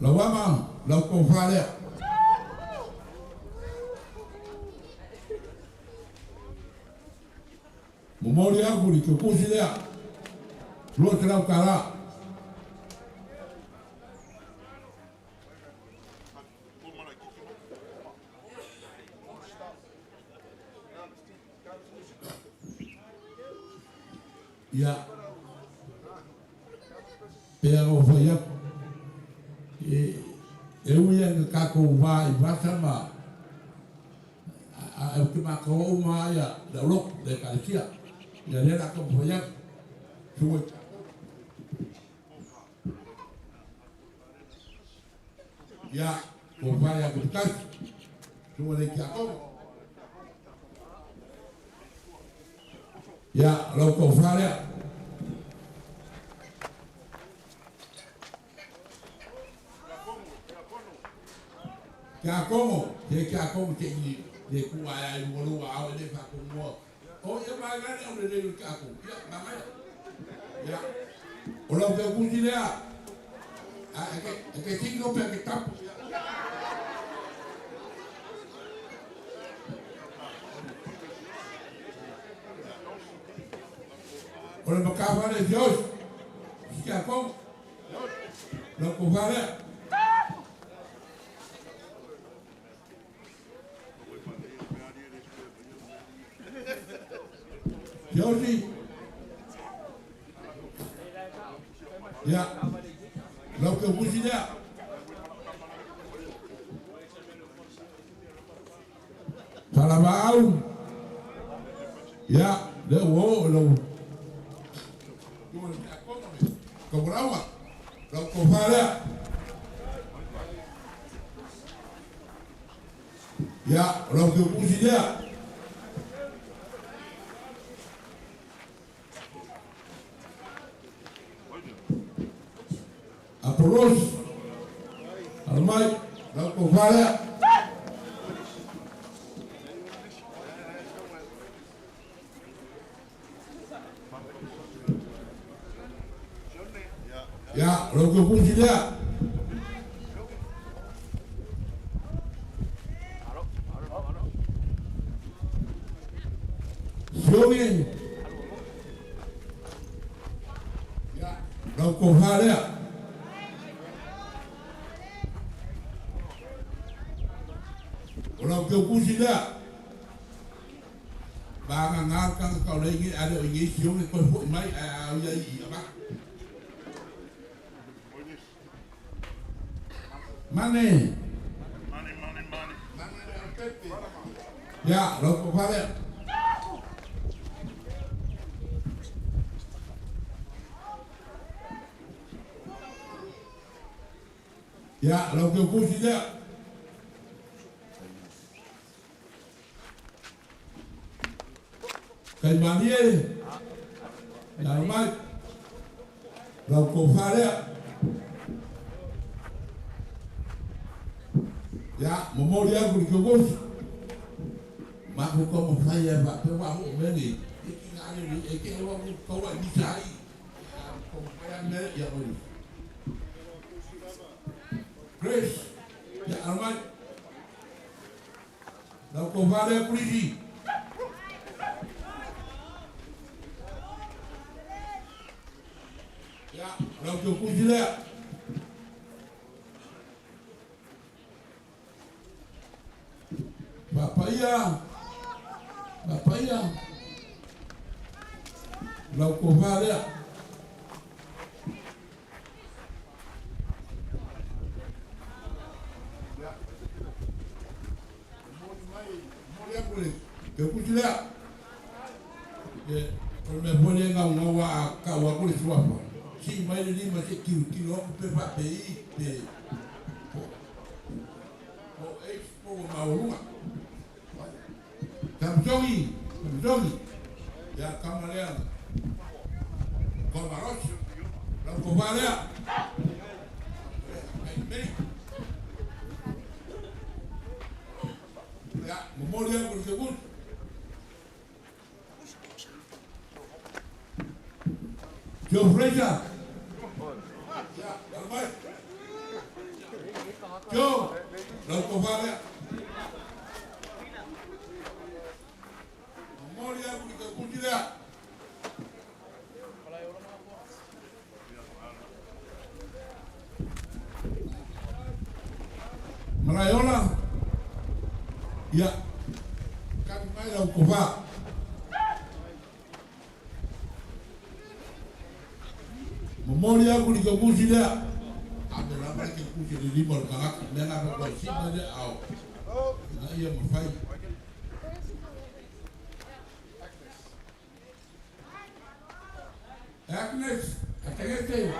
Speaker 8: Lau ama, lau tofa lea. Momoli aku i le teukusi lea, $200. Ia, pei ona ou fai atu, e ui lava ina tatou va i vasa ma ae ou te mataua uma lava ia le aulotu, le Ekalesia. Ia lea o le a taumafai atu, susu ai tatou. Ia, tofa ia Tuputasi, susuga i le Tiakono. Ia, lau tofa lea. Tiakono, se tiakono te i le tuu ae ai luga lou aao e le faatonua. O ia manaia le aulelei o le tiakono. Ia, manaia. Ia, o lau teukusi lea. A e te tino pe te tapu. O le makafa le Sios. Siakono. Lau tofa lea. Siaosi. Ia, lau teukusi lea. Salavaau. Ia, lea ua oo i lau Taulauga, lau tofa lea. Ia, o lau teukusi lea. Apolos, alo mai, lau tofa lea. Ia, o lau teukusi lea. Siogi. Ia, lau tofa lea. O lau teukusi lea. Vagana le tagata o lea i a le o i nei Siogi toe foi mai ae a ia i i avatu. Mane. Ia, lau tofa lea. Ia, lau keukusi lea. Kaimalie. Ia mai. Lau tofa lea. Ia, momoli aku i keukusi. Maku ka mawhai e wha, pe wā ho mene. E ki ngā re, e ke ewa ku kaua i misa ai. Ko mawhai a mere, ia oi. Grace, ia aramai. Lau ko whare purisi. Ia, lau te kusi lea. Papaia, papaia. Lau ko whare. Ke kusi lea. Ke, o me pone ngau ngau a ka wa kule suapa. Si mai le lima se kiu kiu o pe fa pe i pe. O e po maurunga. Samsongi, Samsongi. Ya kamalea. Komaros. Lau ko wharea. Ya, momoli aku le kegusi. Joe Fraser. Ya, almai. Joe, lau ko wharea. Momoli aku le kegusi lea. Malaiola. Ia, kami mai lau ko wha. Momoli aku i kegusi lea. A me lava i kegusi le lima o le tagata. Mea la ka sima lea ao. Ina ia mawhai. Agnes, Ategete.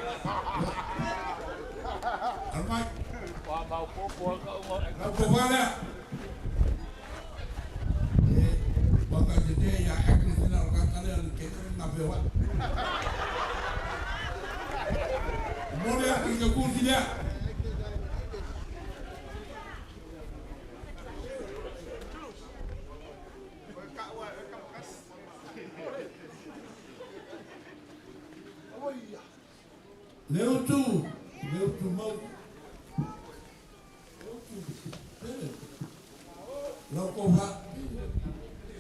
Speaker 8: Almai. Lau ko wha lea. Waka te te ia Agnes ina o kata lea le ke ngā pewa. Momoli aku i kegusi lea. Leutu, Leutu mau. Leutu, pele. Lau ko wha.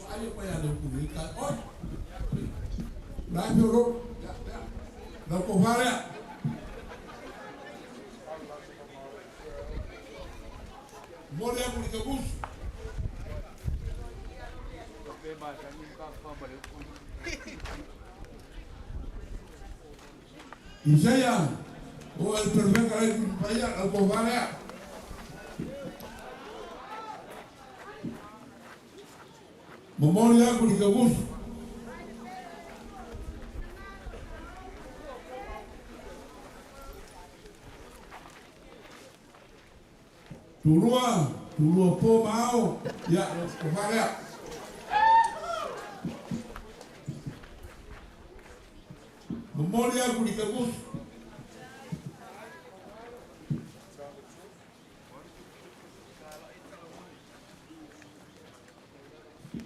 Speaker 8: Ai pa ia leutu ni ka. Oi. Lai pio ro. Lau ko wha lea. Momoli aku i kegusi. Isaia, o el perfecto rei paia lau ko wha lea. Momoli aku i kegusi. Tulua, tulua po mao. Ia, lau ko wha lea. Momoli aku i kegusi.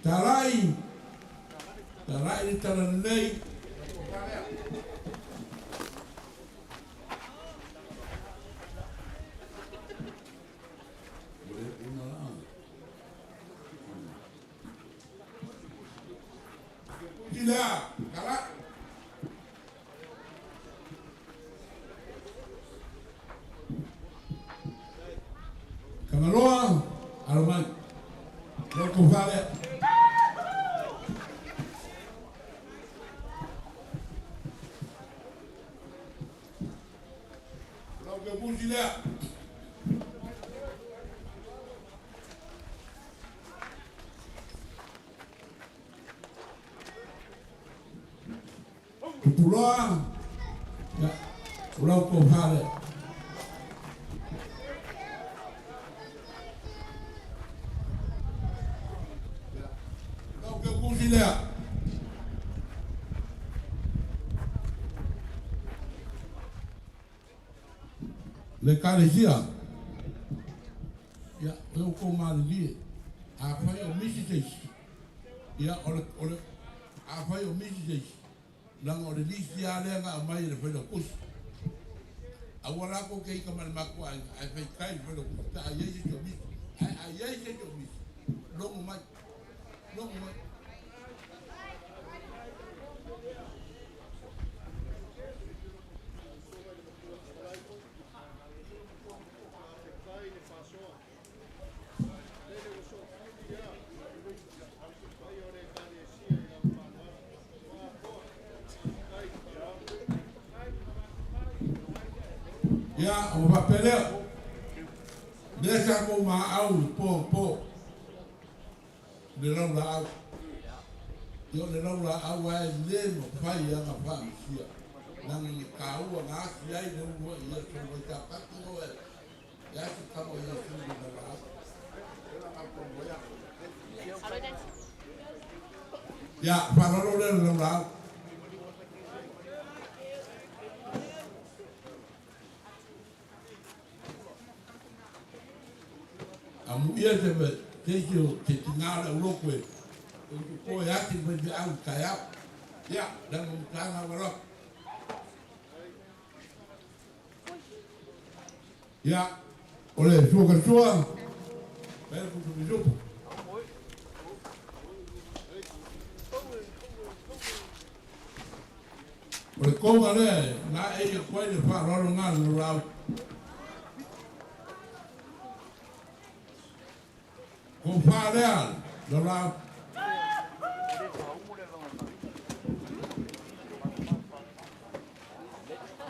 Speaker 8: Tarai, tarai ni taranei. Tidak, karak. Kamaloa, almai. Lau ko wha lea. Lau ke musi lea. Puloa, ia, o lau tofa lea. Lau ke kusi lea. Le kalesia. Ia, o le kou malilie. A fai o misi se isi. Ia, o le, a fai o misi se isi. Langa o le lisi a lea nga mai le whaila kusi. A ua lako ke ika male makua ai fai kai whaila kusi. Ta ai se o misi. Ai ai se o misi. Longo mai. Longo mai. Ia, o whapelea. Lea sa ko ma au po po. Le lau la au. Ia le lau la au ai le mo whai anga whaamisia. Nanga ni kāua ngā asi ai le unua ia so mai tā patu o e. Ia se kamo ia sulu le la au. Ia, whalalo le lau la au. A mu ia te me te isi o te tinga le uloko e. O te koe ati me te au kai au. Ia, langa mutanga wala. Ia, o le sua ka sua. Pere kutu mizupu. O le konga le, ngā e ia koe le whaarolo ngā le rau. Ko whārea, le rau.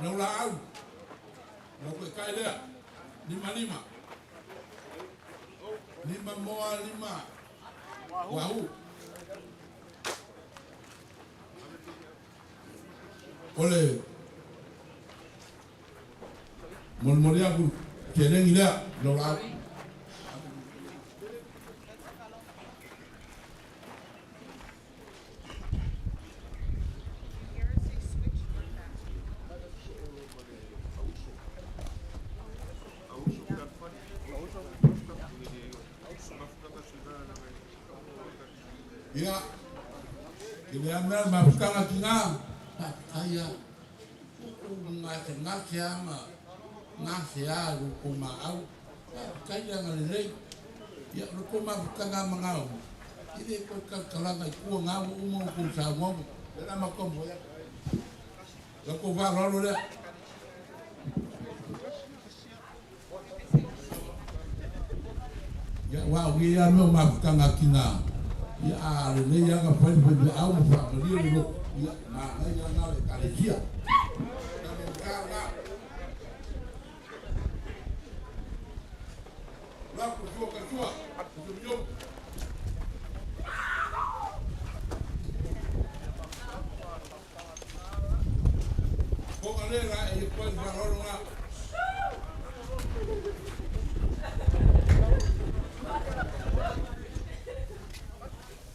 Speaker 8: Lau la au. Lau koe kai lea. Lima lima. Lima moa lima. Wahoo. O le molimoli aku kelegi lea lau la au. Ia, ke le amea mafutaga ki ngā, faafetai a, uu gasegase a ma gasea i lo outou maau, faafetai le agalelei. Ia, o le tou mafutaga ma gaoga, e lē toe tautalaga i tua gā ua uma ona tou saunoaga. O le a matou moe atu. La outou faaaloalo lea. Ia, aua o ia mea o mafutaga ki ngā, ia a lelei lava na fai le faifeau ma faamalie le loto, ia, manaia lena o le Ekalesia. La ku sua ka sua, ku su yo. Ko ka le la e koe wharoro ngā.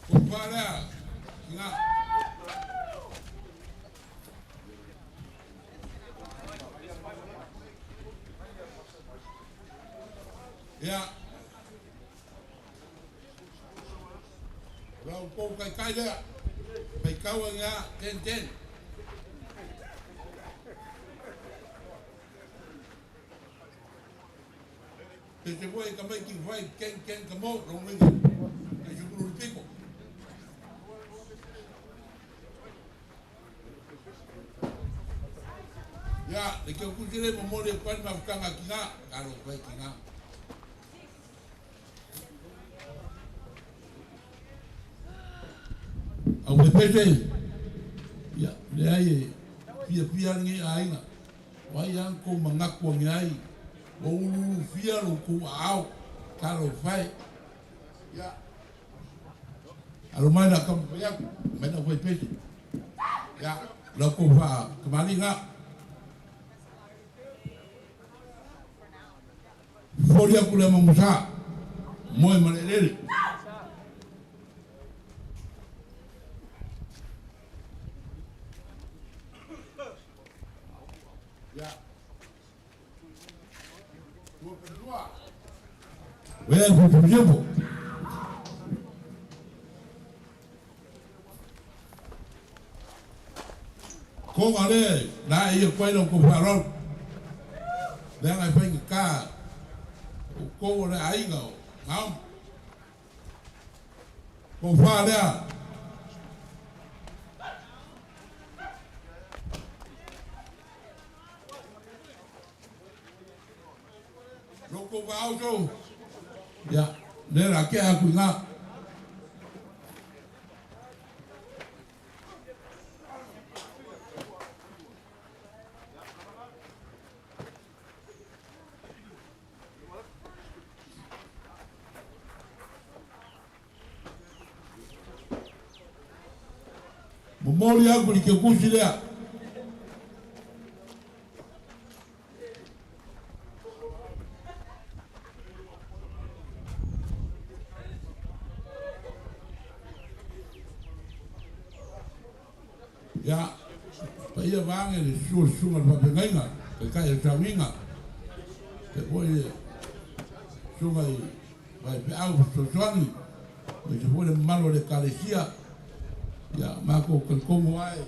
Speaker 8: Ko wharea ki ngā. Ia. Rau kou kai kai lea. Pai kaua ngā ten ten. Te te wai ka mai ki whai ken ken ka mo rong ringa. Kai shukuru le piko. Ia, le kia kusi le mo mole kwani mafutanga ki ngā. Karo whai ki ngā. Au pepese, ia, le ai e fia fia nge aiga. Wai ang ko mangaku nge ai. O ulu fia lo ku au. Karo whai. Ia. Aro mai na kamu whai aku. Mai na whai pese. Ia. Lau kou faakamaliga. Foli aku le mamusa. Moe ma le elele. Ia. Ua e fufufufu. Koga le la ia koe lau kou faaaloalo. Leaga e faigata outou o le aiga o Naomi. Tofa lea. Lo kou vaoso. Ia, le la ke aku i ngā. Momoli aku i ke kusi lea. Ia, paia vaage le susu o le susuga i le faafeagaiga, taitai o le sauiga, faapea foi le susuga i faifeau fesoasoani, aemaise foi le mamalu o le Ekalesia. Ia, matou talitonu lava e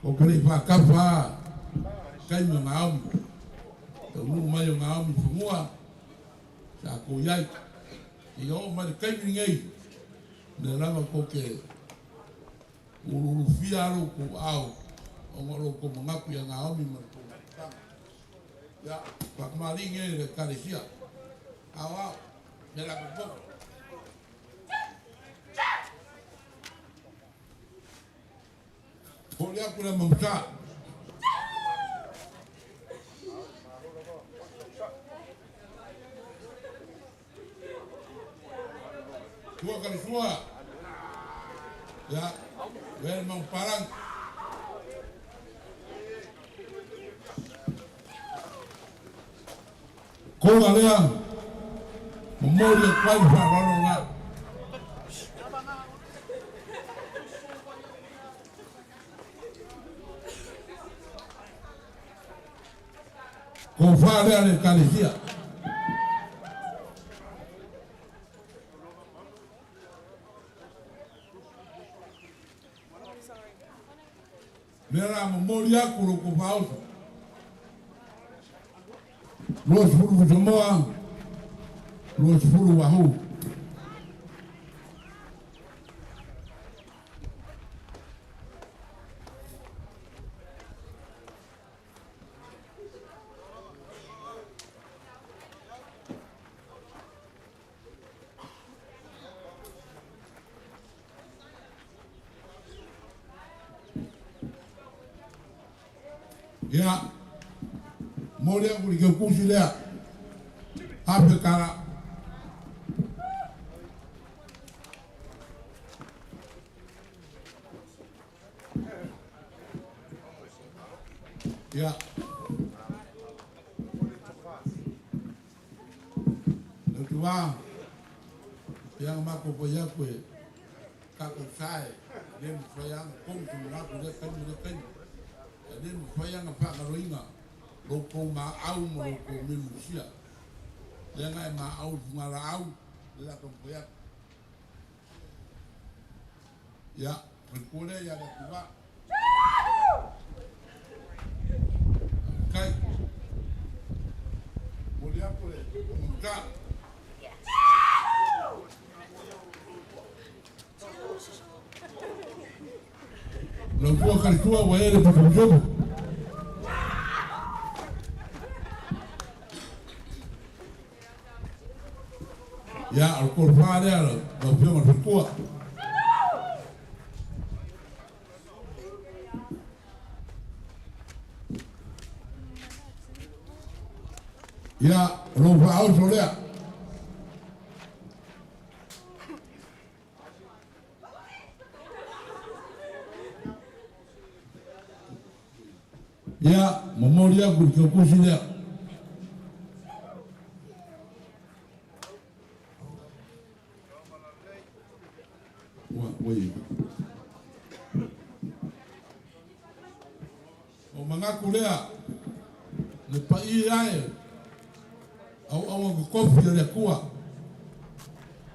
Speaker 8: tou te le i faatafa lava i taimi o Naomi, taunuu mai o Naomi i fanua sa tou i ai. Seia oo mai le taimi lenei, o lea lava tou te uluulufia lava lo outou aao ona o lo outou manatu ia Naomi ma le tou mafutaga. Ia, faatamalii nei le Ekalesia Aoao me la popogo. Holi aku le mamusa. Tua ka le sua. Ia, wel mau parang. Koga lea, momoli atu ai le faaaloalo lena. Tofa lea le Ekalesia. Lea la momoli aku lo kou faaoso. 20 Fusamoa, 20 Wahoo. Ia, momoli aku i le keukusi lea, hape tala. Ia. Lautuā, piaga matou pai aku e tatou sa e le mafai lava ona tonu se manatu i lea taimi lea taimi. E le mafai lava ona faagaloina lo outou maau ma lo outou miumusia. Leaga e maau i fugalaau lea o le a taumafai atu. Ia, faletua lea ia Leatuva. Faafetai. Momoli atu le faamanuta. Lau tua kalitua ua e le potopotopo. Ia, o le tolufa lea lau afioga i le faletua. Ia, o lou faaoso lea. momoli aku i le keukusi lea. Ua ua i. O mangaku lea, le paia ae, auauna totofi a le Atua,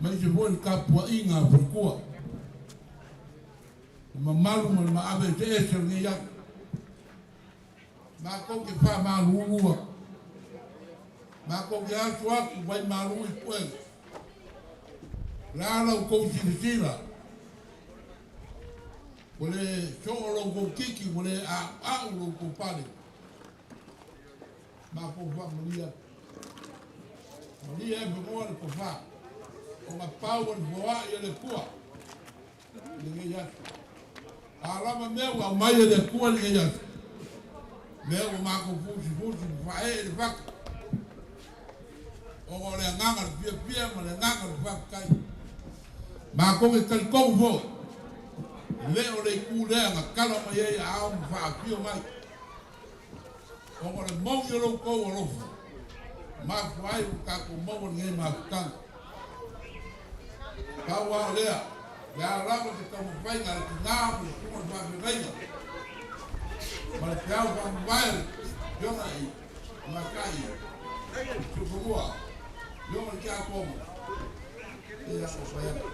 Speaker 8: aemaise foi le tapuaiga a faletua, le mamalu ma le maave eseese o lenei aso. Matou te faamalulu atu, matou te aso atu vaimalu i puega. O le a la outou silasila, ua le soo lo outou titi, ua le a'ua'u lo outou pale. Matou faamalie atu. Malie e fanua le tofa, ona pau o le foa'i a le Atua i lenei aso. A lava mea ua aumai e le Atua i lenei aso, lea ua matou fusifusi ma faaee le fatu, ona o le agaga o le fiafia ma le agaga o le faafetai. Matou te talitonu foi, e le o le itu lea na tala mai ai aao ma faafio mai, ona o le moni o lo outou alofa, mafua ai ua tatou maua lenei mafutaga. Pau lava o lea, le a lava se taumafaiga a le tina ma le susuga i le faafeagaiga ma le peau faamavae o le Afioga i Matai Siufanua, Afioga i le Tiakono, e a ua fai atu.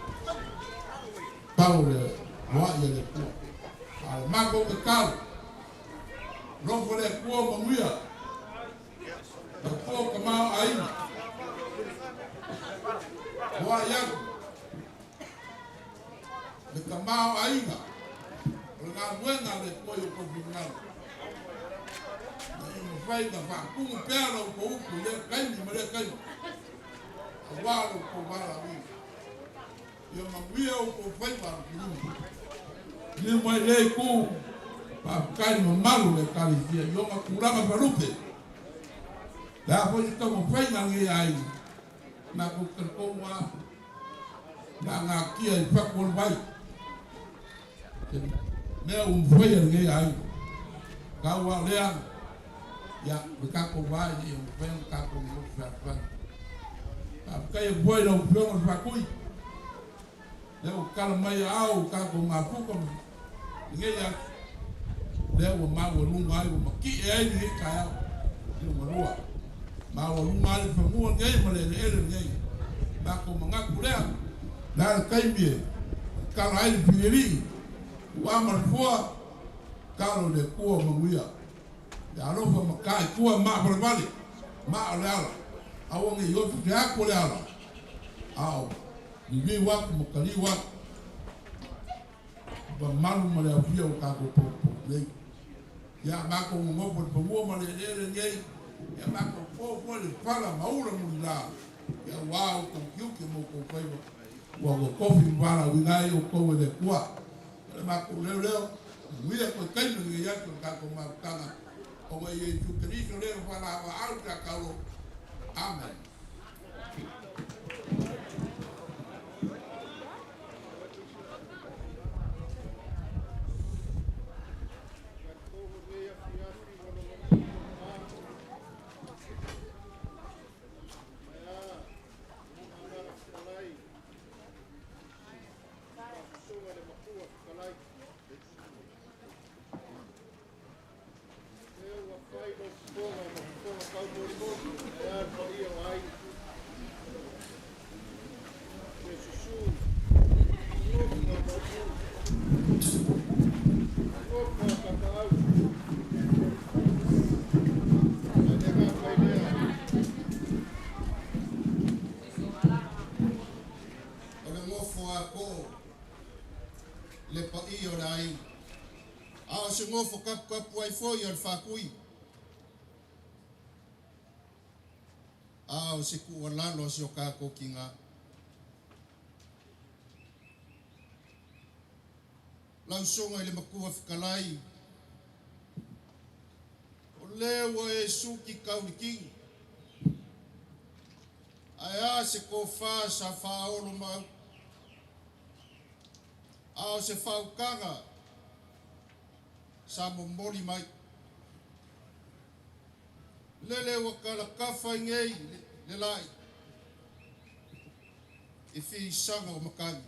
Speaker 8: Pau le foai a le Atua. A o le matou tatalo, alofa le Atua manuia. Le Atua tamaoaiga. Foai atu le tamaoaiga o le galuega a le Atua i o outou finagalo. Ina ia mafai ona faatumu pea la outou upu i lea taimi ma lea taimi, aua lo outou valaauina. Ia manuia outou faiva alofilima. Liliu mai lea itu, faafetai i le mamalu o le Ekalesia i ona tulaga faalupe. Le a foi se taumafaiga a lenei aiga, matou te talitonu lava o le a natia i fatu o le vai se mea ua mafai e lenei aiga. Tau lava o lea, ia, o le tatou va ina ia mafai ona tatou nonofo fealofani. Faafetai atu foi i lau Afioga i le Faatui, lea ua tatala mai aao i tatou mafuta ma lenei aso, lea ua maualuga ai, ua matie ai lenei taeao liogalua. Maualuga ai le fanua lenei ma le eleele lenei. Matou manatu lea, le a le taimi e tatala ai le filialii, ua ma le fua, talo i le Atua manuia. Ia alofa ma taitua maa valevale, maa o le ala, aua ne i oso se atu o le ala, a o liliu atu ma taliu atu i mamalu ma le aofia o tatou poupou nei. Ia matou nonofo i le fanua ma le eleele nei, ia matou po foi le fala ma ula mulila, ia aua outou tiute ma outou faiva, ua totofi ma valaauina ai outou e le Atua. O le matou leo lea, manuia toe taimi o lenei aso i le tatou mafutaga, ona i Iesu Keriso lea na faalavaau sa taulo. Amen.
Speaker 9: O le gofo a koo le paia o le aiga. A o se gofo kapukapu ai foi a le Faatui. A o se tuualalo a si o tatou tina. Lau Susuga i le Matua Fetalai, o lea ua e suki taulikini. Ae a se tofa sa faaolo mau, a o se faautaga sa momoli mai. Lele ua kalakafa i nei le lai i fiisaga o makani.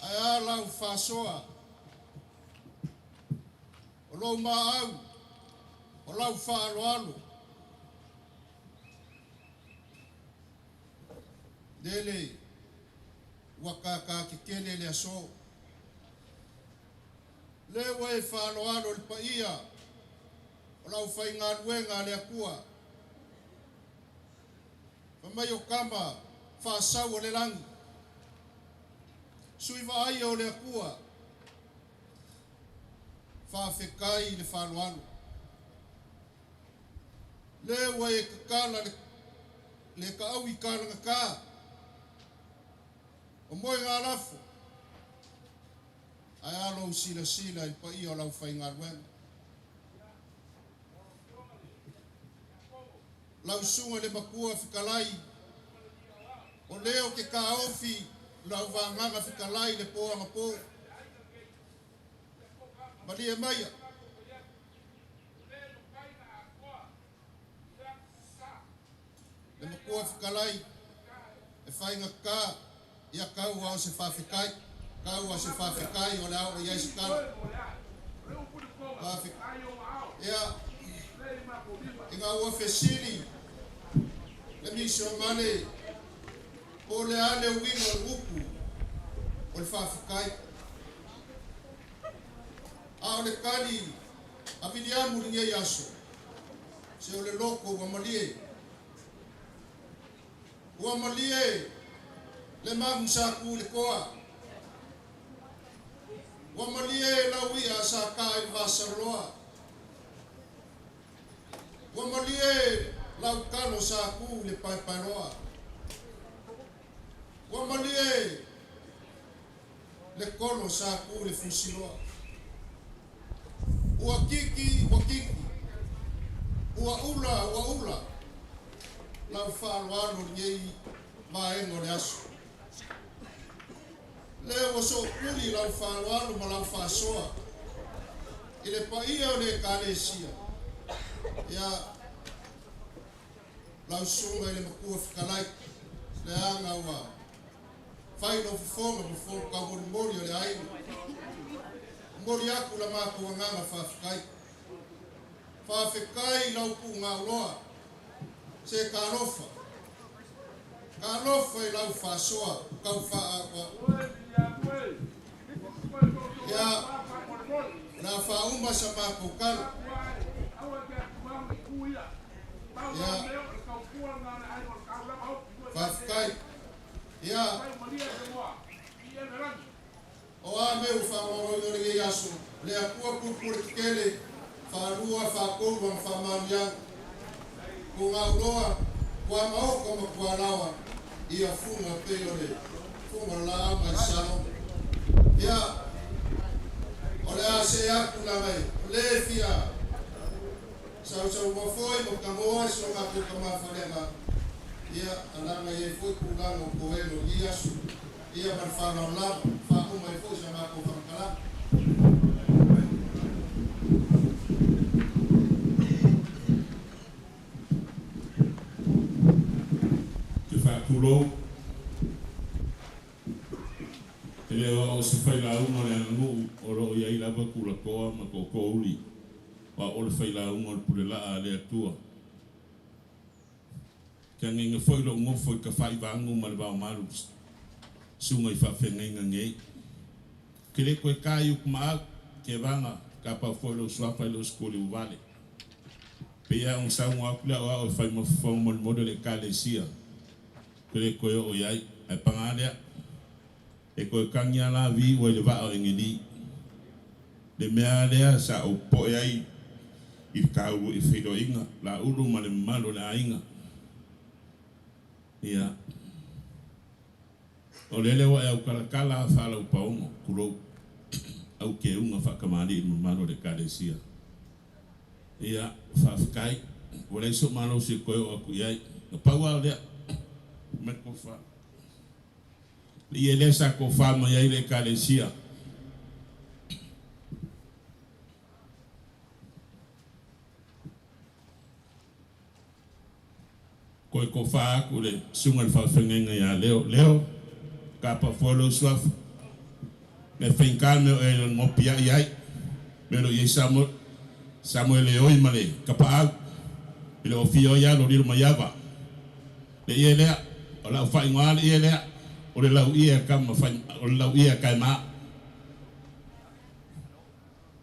Speaker 9: Ae a lau faasoa o lou maau o lau faaaloalo. Lele ua kākākekele le aso. Le ua e faaaloalo le paia o lau faigaluega a le Atua. Fai mai o kama faasau o le lagi. Sui vaaia o le Atua. Faafetai i le faaaloalo. Le ua e tatala le taau i kalagata. O moe ngā lafo. Ae alo u silasila i le paia o lau faigaluega. Lau susuga i le matua fetalai, o lea ou te taofi lau vagaga fetalai le po anapo. Malie maia. Le matua fetalai, e faigata ia tau ao se faafetai, tau ao se faafetai o le a oo i ai se tala. Ia, ina ua fesili le misiomale po o le a le uiga o le upu o le faafetai. A o le tali a Viliamu lenei aso, se o le loto ua malie. Ua malie le mamu sa tu i le toa. Ua malie lau ia sa ta i le vasaloloa. Ua malie lau talo sa tu i le paepaeloa. Ua malie le kolo sa tu i le fusiloa. Ua kiki, ua kiki. Ua ula, ua ula. Lau faaaloalo lenei vaega o le aso. Le ua soopuli lau faaaloalo ma lau faasoa i le paia o le Ekalesia. Ia, lau susuga i le matua fetalai, leaga ua fai lou fofoga ma fofoga taumolimoli o le aiga. Momoli atu la matou agaga faafetai. Faafetai i lau puugauloa, se talofa. Talofa i lau faasoa tau faaauau. Ia, o le a faauma sa matou tala. Ia, faafetai. Ia, o a mea ua faamaumauina o lenei aso, le Atua pupule tetele, faalua, faatolu ana faamanuiaga. Togauloa, tuamaota ma tualaoa, ia fuga pei o le fuga o le laau mai Saloma. Ia, o le a see atu laga o le fia sausaunoa foi ma tagoa i si o matou tama faleaga, ia, alaga e i ai foi tulaga o toelo i lenei aso. Ia, ma le faaaloalo lava, faauma ai foi sa matou faamatalaga.
Speaker 4: Te faatulou, e le o au o se failauga o le aganuu o lo o i ai lava tulatoa ma tootoouli, o au o le failauga o le pulelaa a le Atua. Ke agaiga foi lou nofo i Tafaiganu ma le Vaomalu susuga i faafeagaiga nei. Ke le toe ta i Utumaau, Tevaga, tapa foi lou suafa i lou sikuli uvale. Pei lava ona saunoa atu le aoao e fai ma fofoga molimoli o le Ekalesia, ke le toe oo i ai, ae paga lea, e toe tagi lava la vi ua i le vaa o Egeli. Le mea lea sa ou popoe ai i le taua i feiloaiga Laulu ma le mamalu o le aiga. Ia, o lele ua e autalatala a faalaupaogo, tulou, au keuga faatamalii i le mamalu o le Ekalesia. Ia, faafetai, ua leai sou malosi e toe oo atu i ai. Na pau lava o lea, mai le tofa. Le ie lea sa tofa mai ai le Ekalesia. Koe tofa aku i le susuga i le faafeagaiga ia Leo. Leo, tapa fua lou suafa. Mea faigata le mea o e nopiai ai. Mea o lo o i ai Samoe, Samoeleoi ma le Kapaau. E le o afio ai alo o Lilomaiava. Le ie lea, o lau faaigoa le ie lea, o le lauie a Kama fai, o le lauie a Kaema.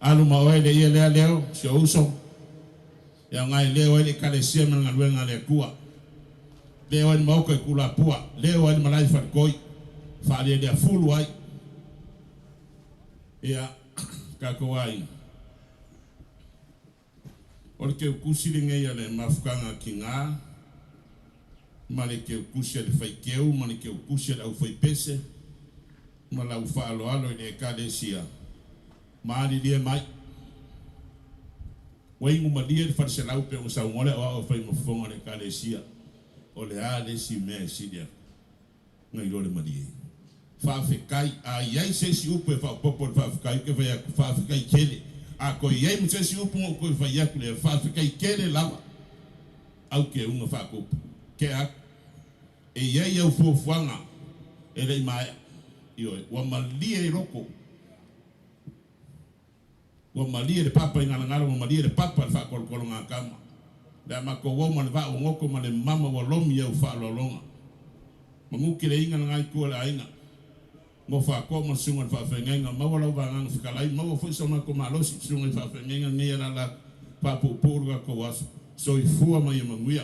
Speaker 4: Alu ma oe le ie lea Leo, si ou uso. E aoga e leo ai le Ekalesia ma le galuega a le Atua. Leo ai le maota i Tulapua, leo ai le malae i Faletoi, faalealeafulu ai ia tatou aiga. O le teutusi lenei a le mafutaga a tina ma le teutusi a le faiteu ma le teutusi a le aufaipese ma lau faaaloalo i le Ekalesia, malilie mai. Ua inu malie le faleselau pei ona saunoa le aoao e fai ma fofoga o le Ekalesia, o le a le isi mea e sili atu nai lo le malie? Faafetai. A i ai se isi upu e faaopoopo i le faafetai, ou te fai atu, faafetai tele. A toe i ai ma se isi upu ona ou toe fai atu lea, faafetai tele lava. Au keuga faatupu. Tea atu. E i ai au fuafuaga e le i maea. Ioe, ua malie i loko. Ua malie le papa i Galagala, ua malie le papa i le faatolotologatama. Le a matou o ma le vaa ua goto ma le mama ua lomi i au faaaloaloga. Manu keleiga lena itu o le aiga. Nofo atoa ma le susuga i le faafeagaiga, maua lau vagaga fetalai, maua foi so matou malosi, susuga i faafeagaiga nei alala faapuupuu lo tatou aso. Soifua ma ia manuia.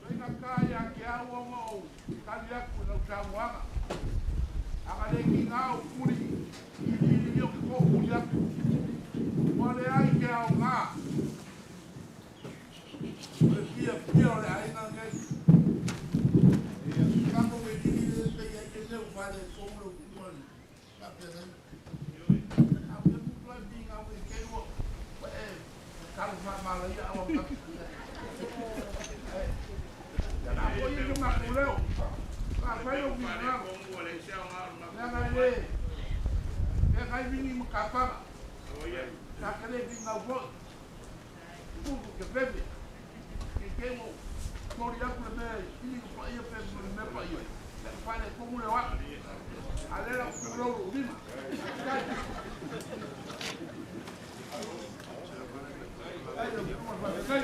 Speaker 3: Faigata ia te au ona ou tali atu i lau saunoaga. A na le tiga ou tuli iliili ia ou te tootuli atu. Ua leai se aoga o le fiafia o le aiga lenei. Tatou iliili le pei ai te leu faaletonu lau susuga i le faafeagaiga. Ae ou te mutu ai finau nei te i ua e talo faamalaia au au A foi se matou leo, faafai lou finagalo, leaga e le feagai vini ma kapala, ta te le finau foi, tutu te veve, te te ua soli atu le mea i piliga paia pe ma le mea paia, ia faaletonu leo atu, a o lea la ua tulou lou lima. Faafetai.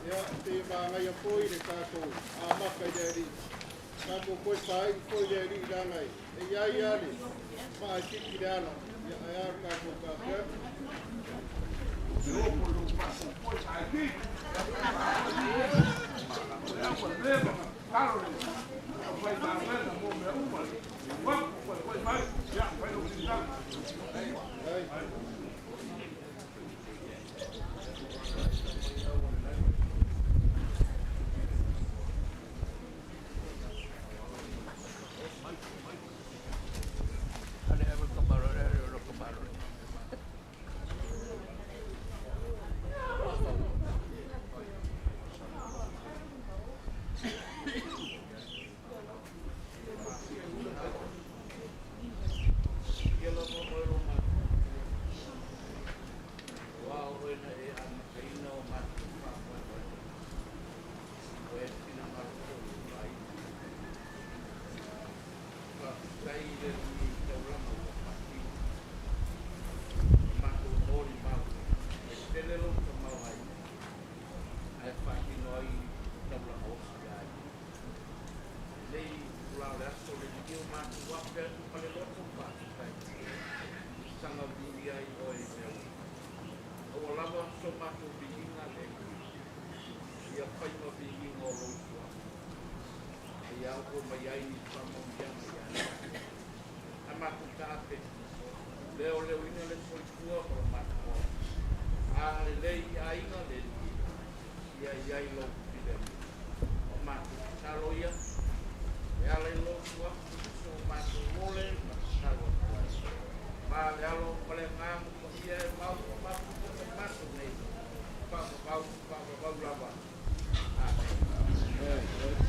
Speaker 3: Ia, te māngaia foi le tātou amata i le Alii. Tātou koe pāiu foi le Alii lana e iai a le maaititi le ala. Ia, ae a le tātou tāpea.
Speaker 5: Agalelei i aiga le Alii, ia i ai lou filemu. O matou tatalo ia, e ala i lou suafa so matou lole ma tatalo atu ai. Ma le alo ma le agaga paia e mau ma mafuta mai matou nei, faavavau, faavavau lava. Amene.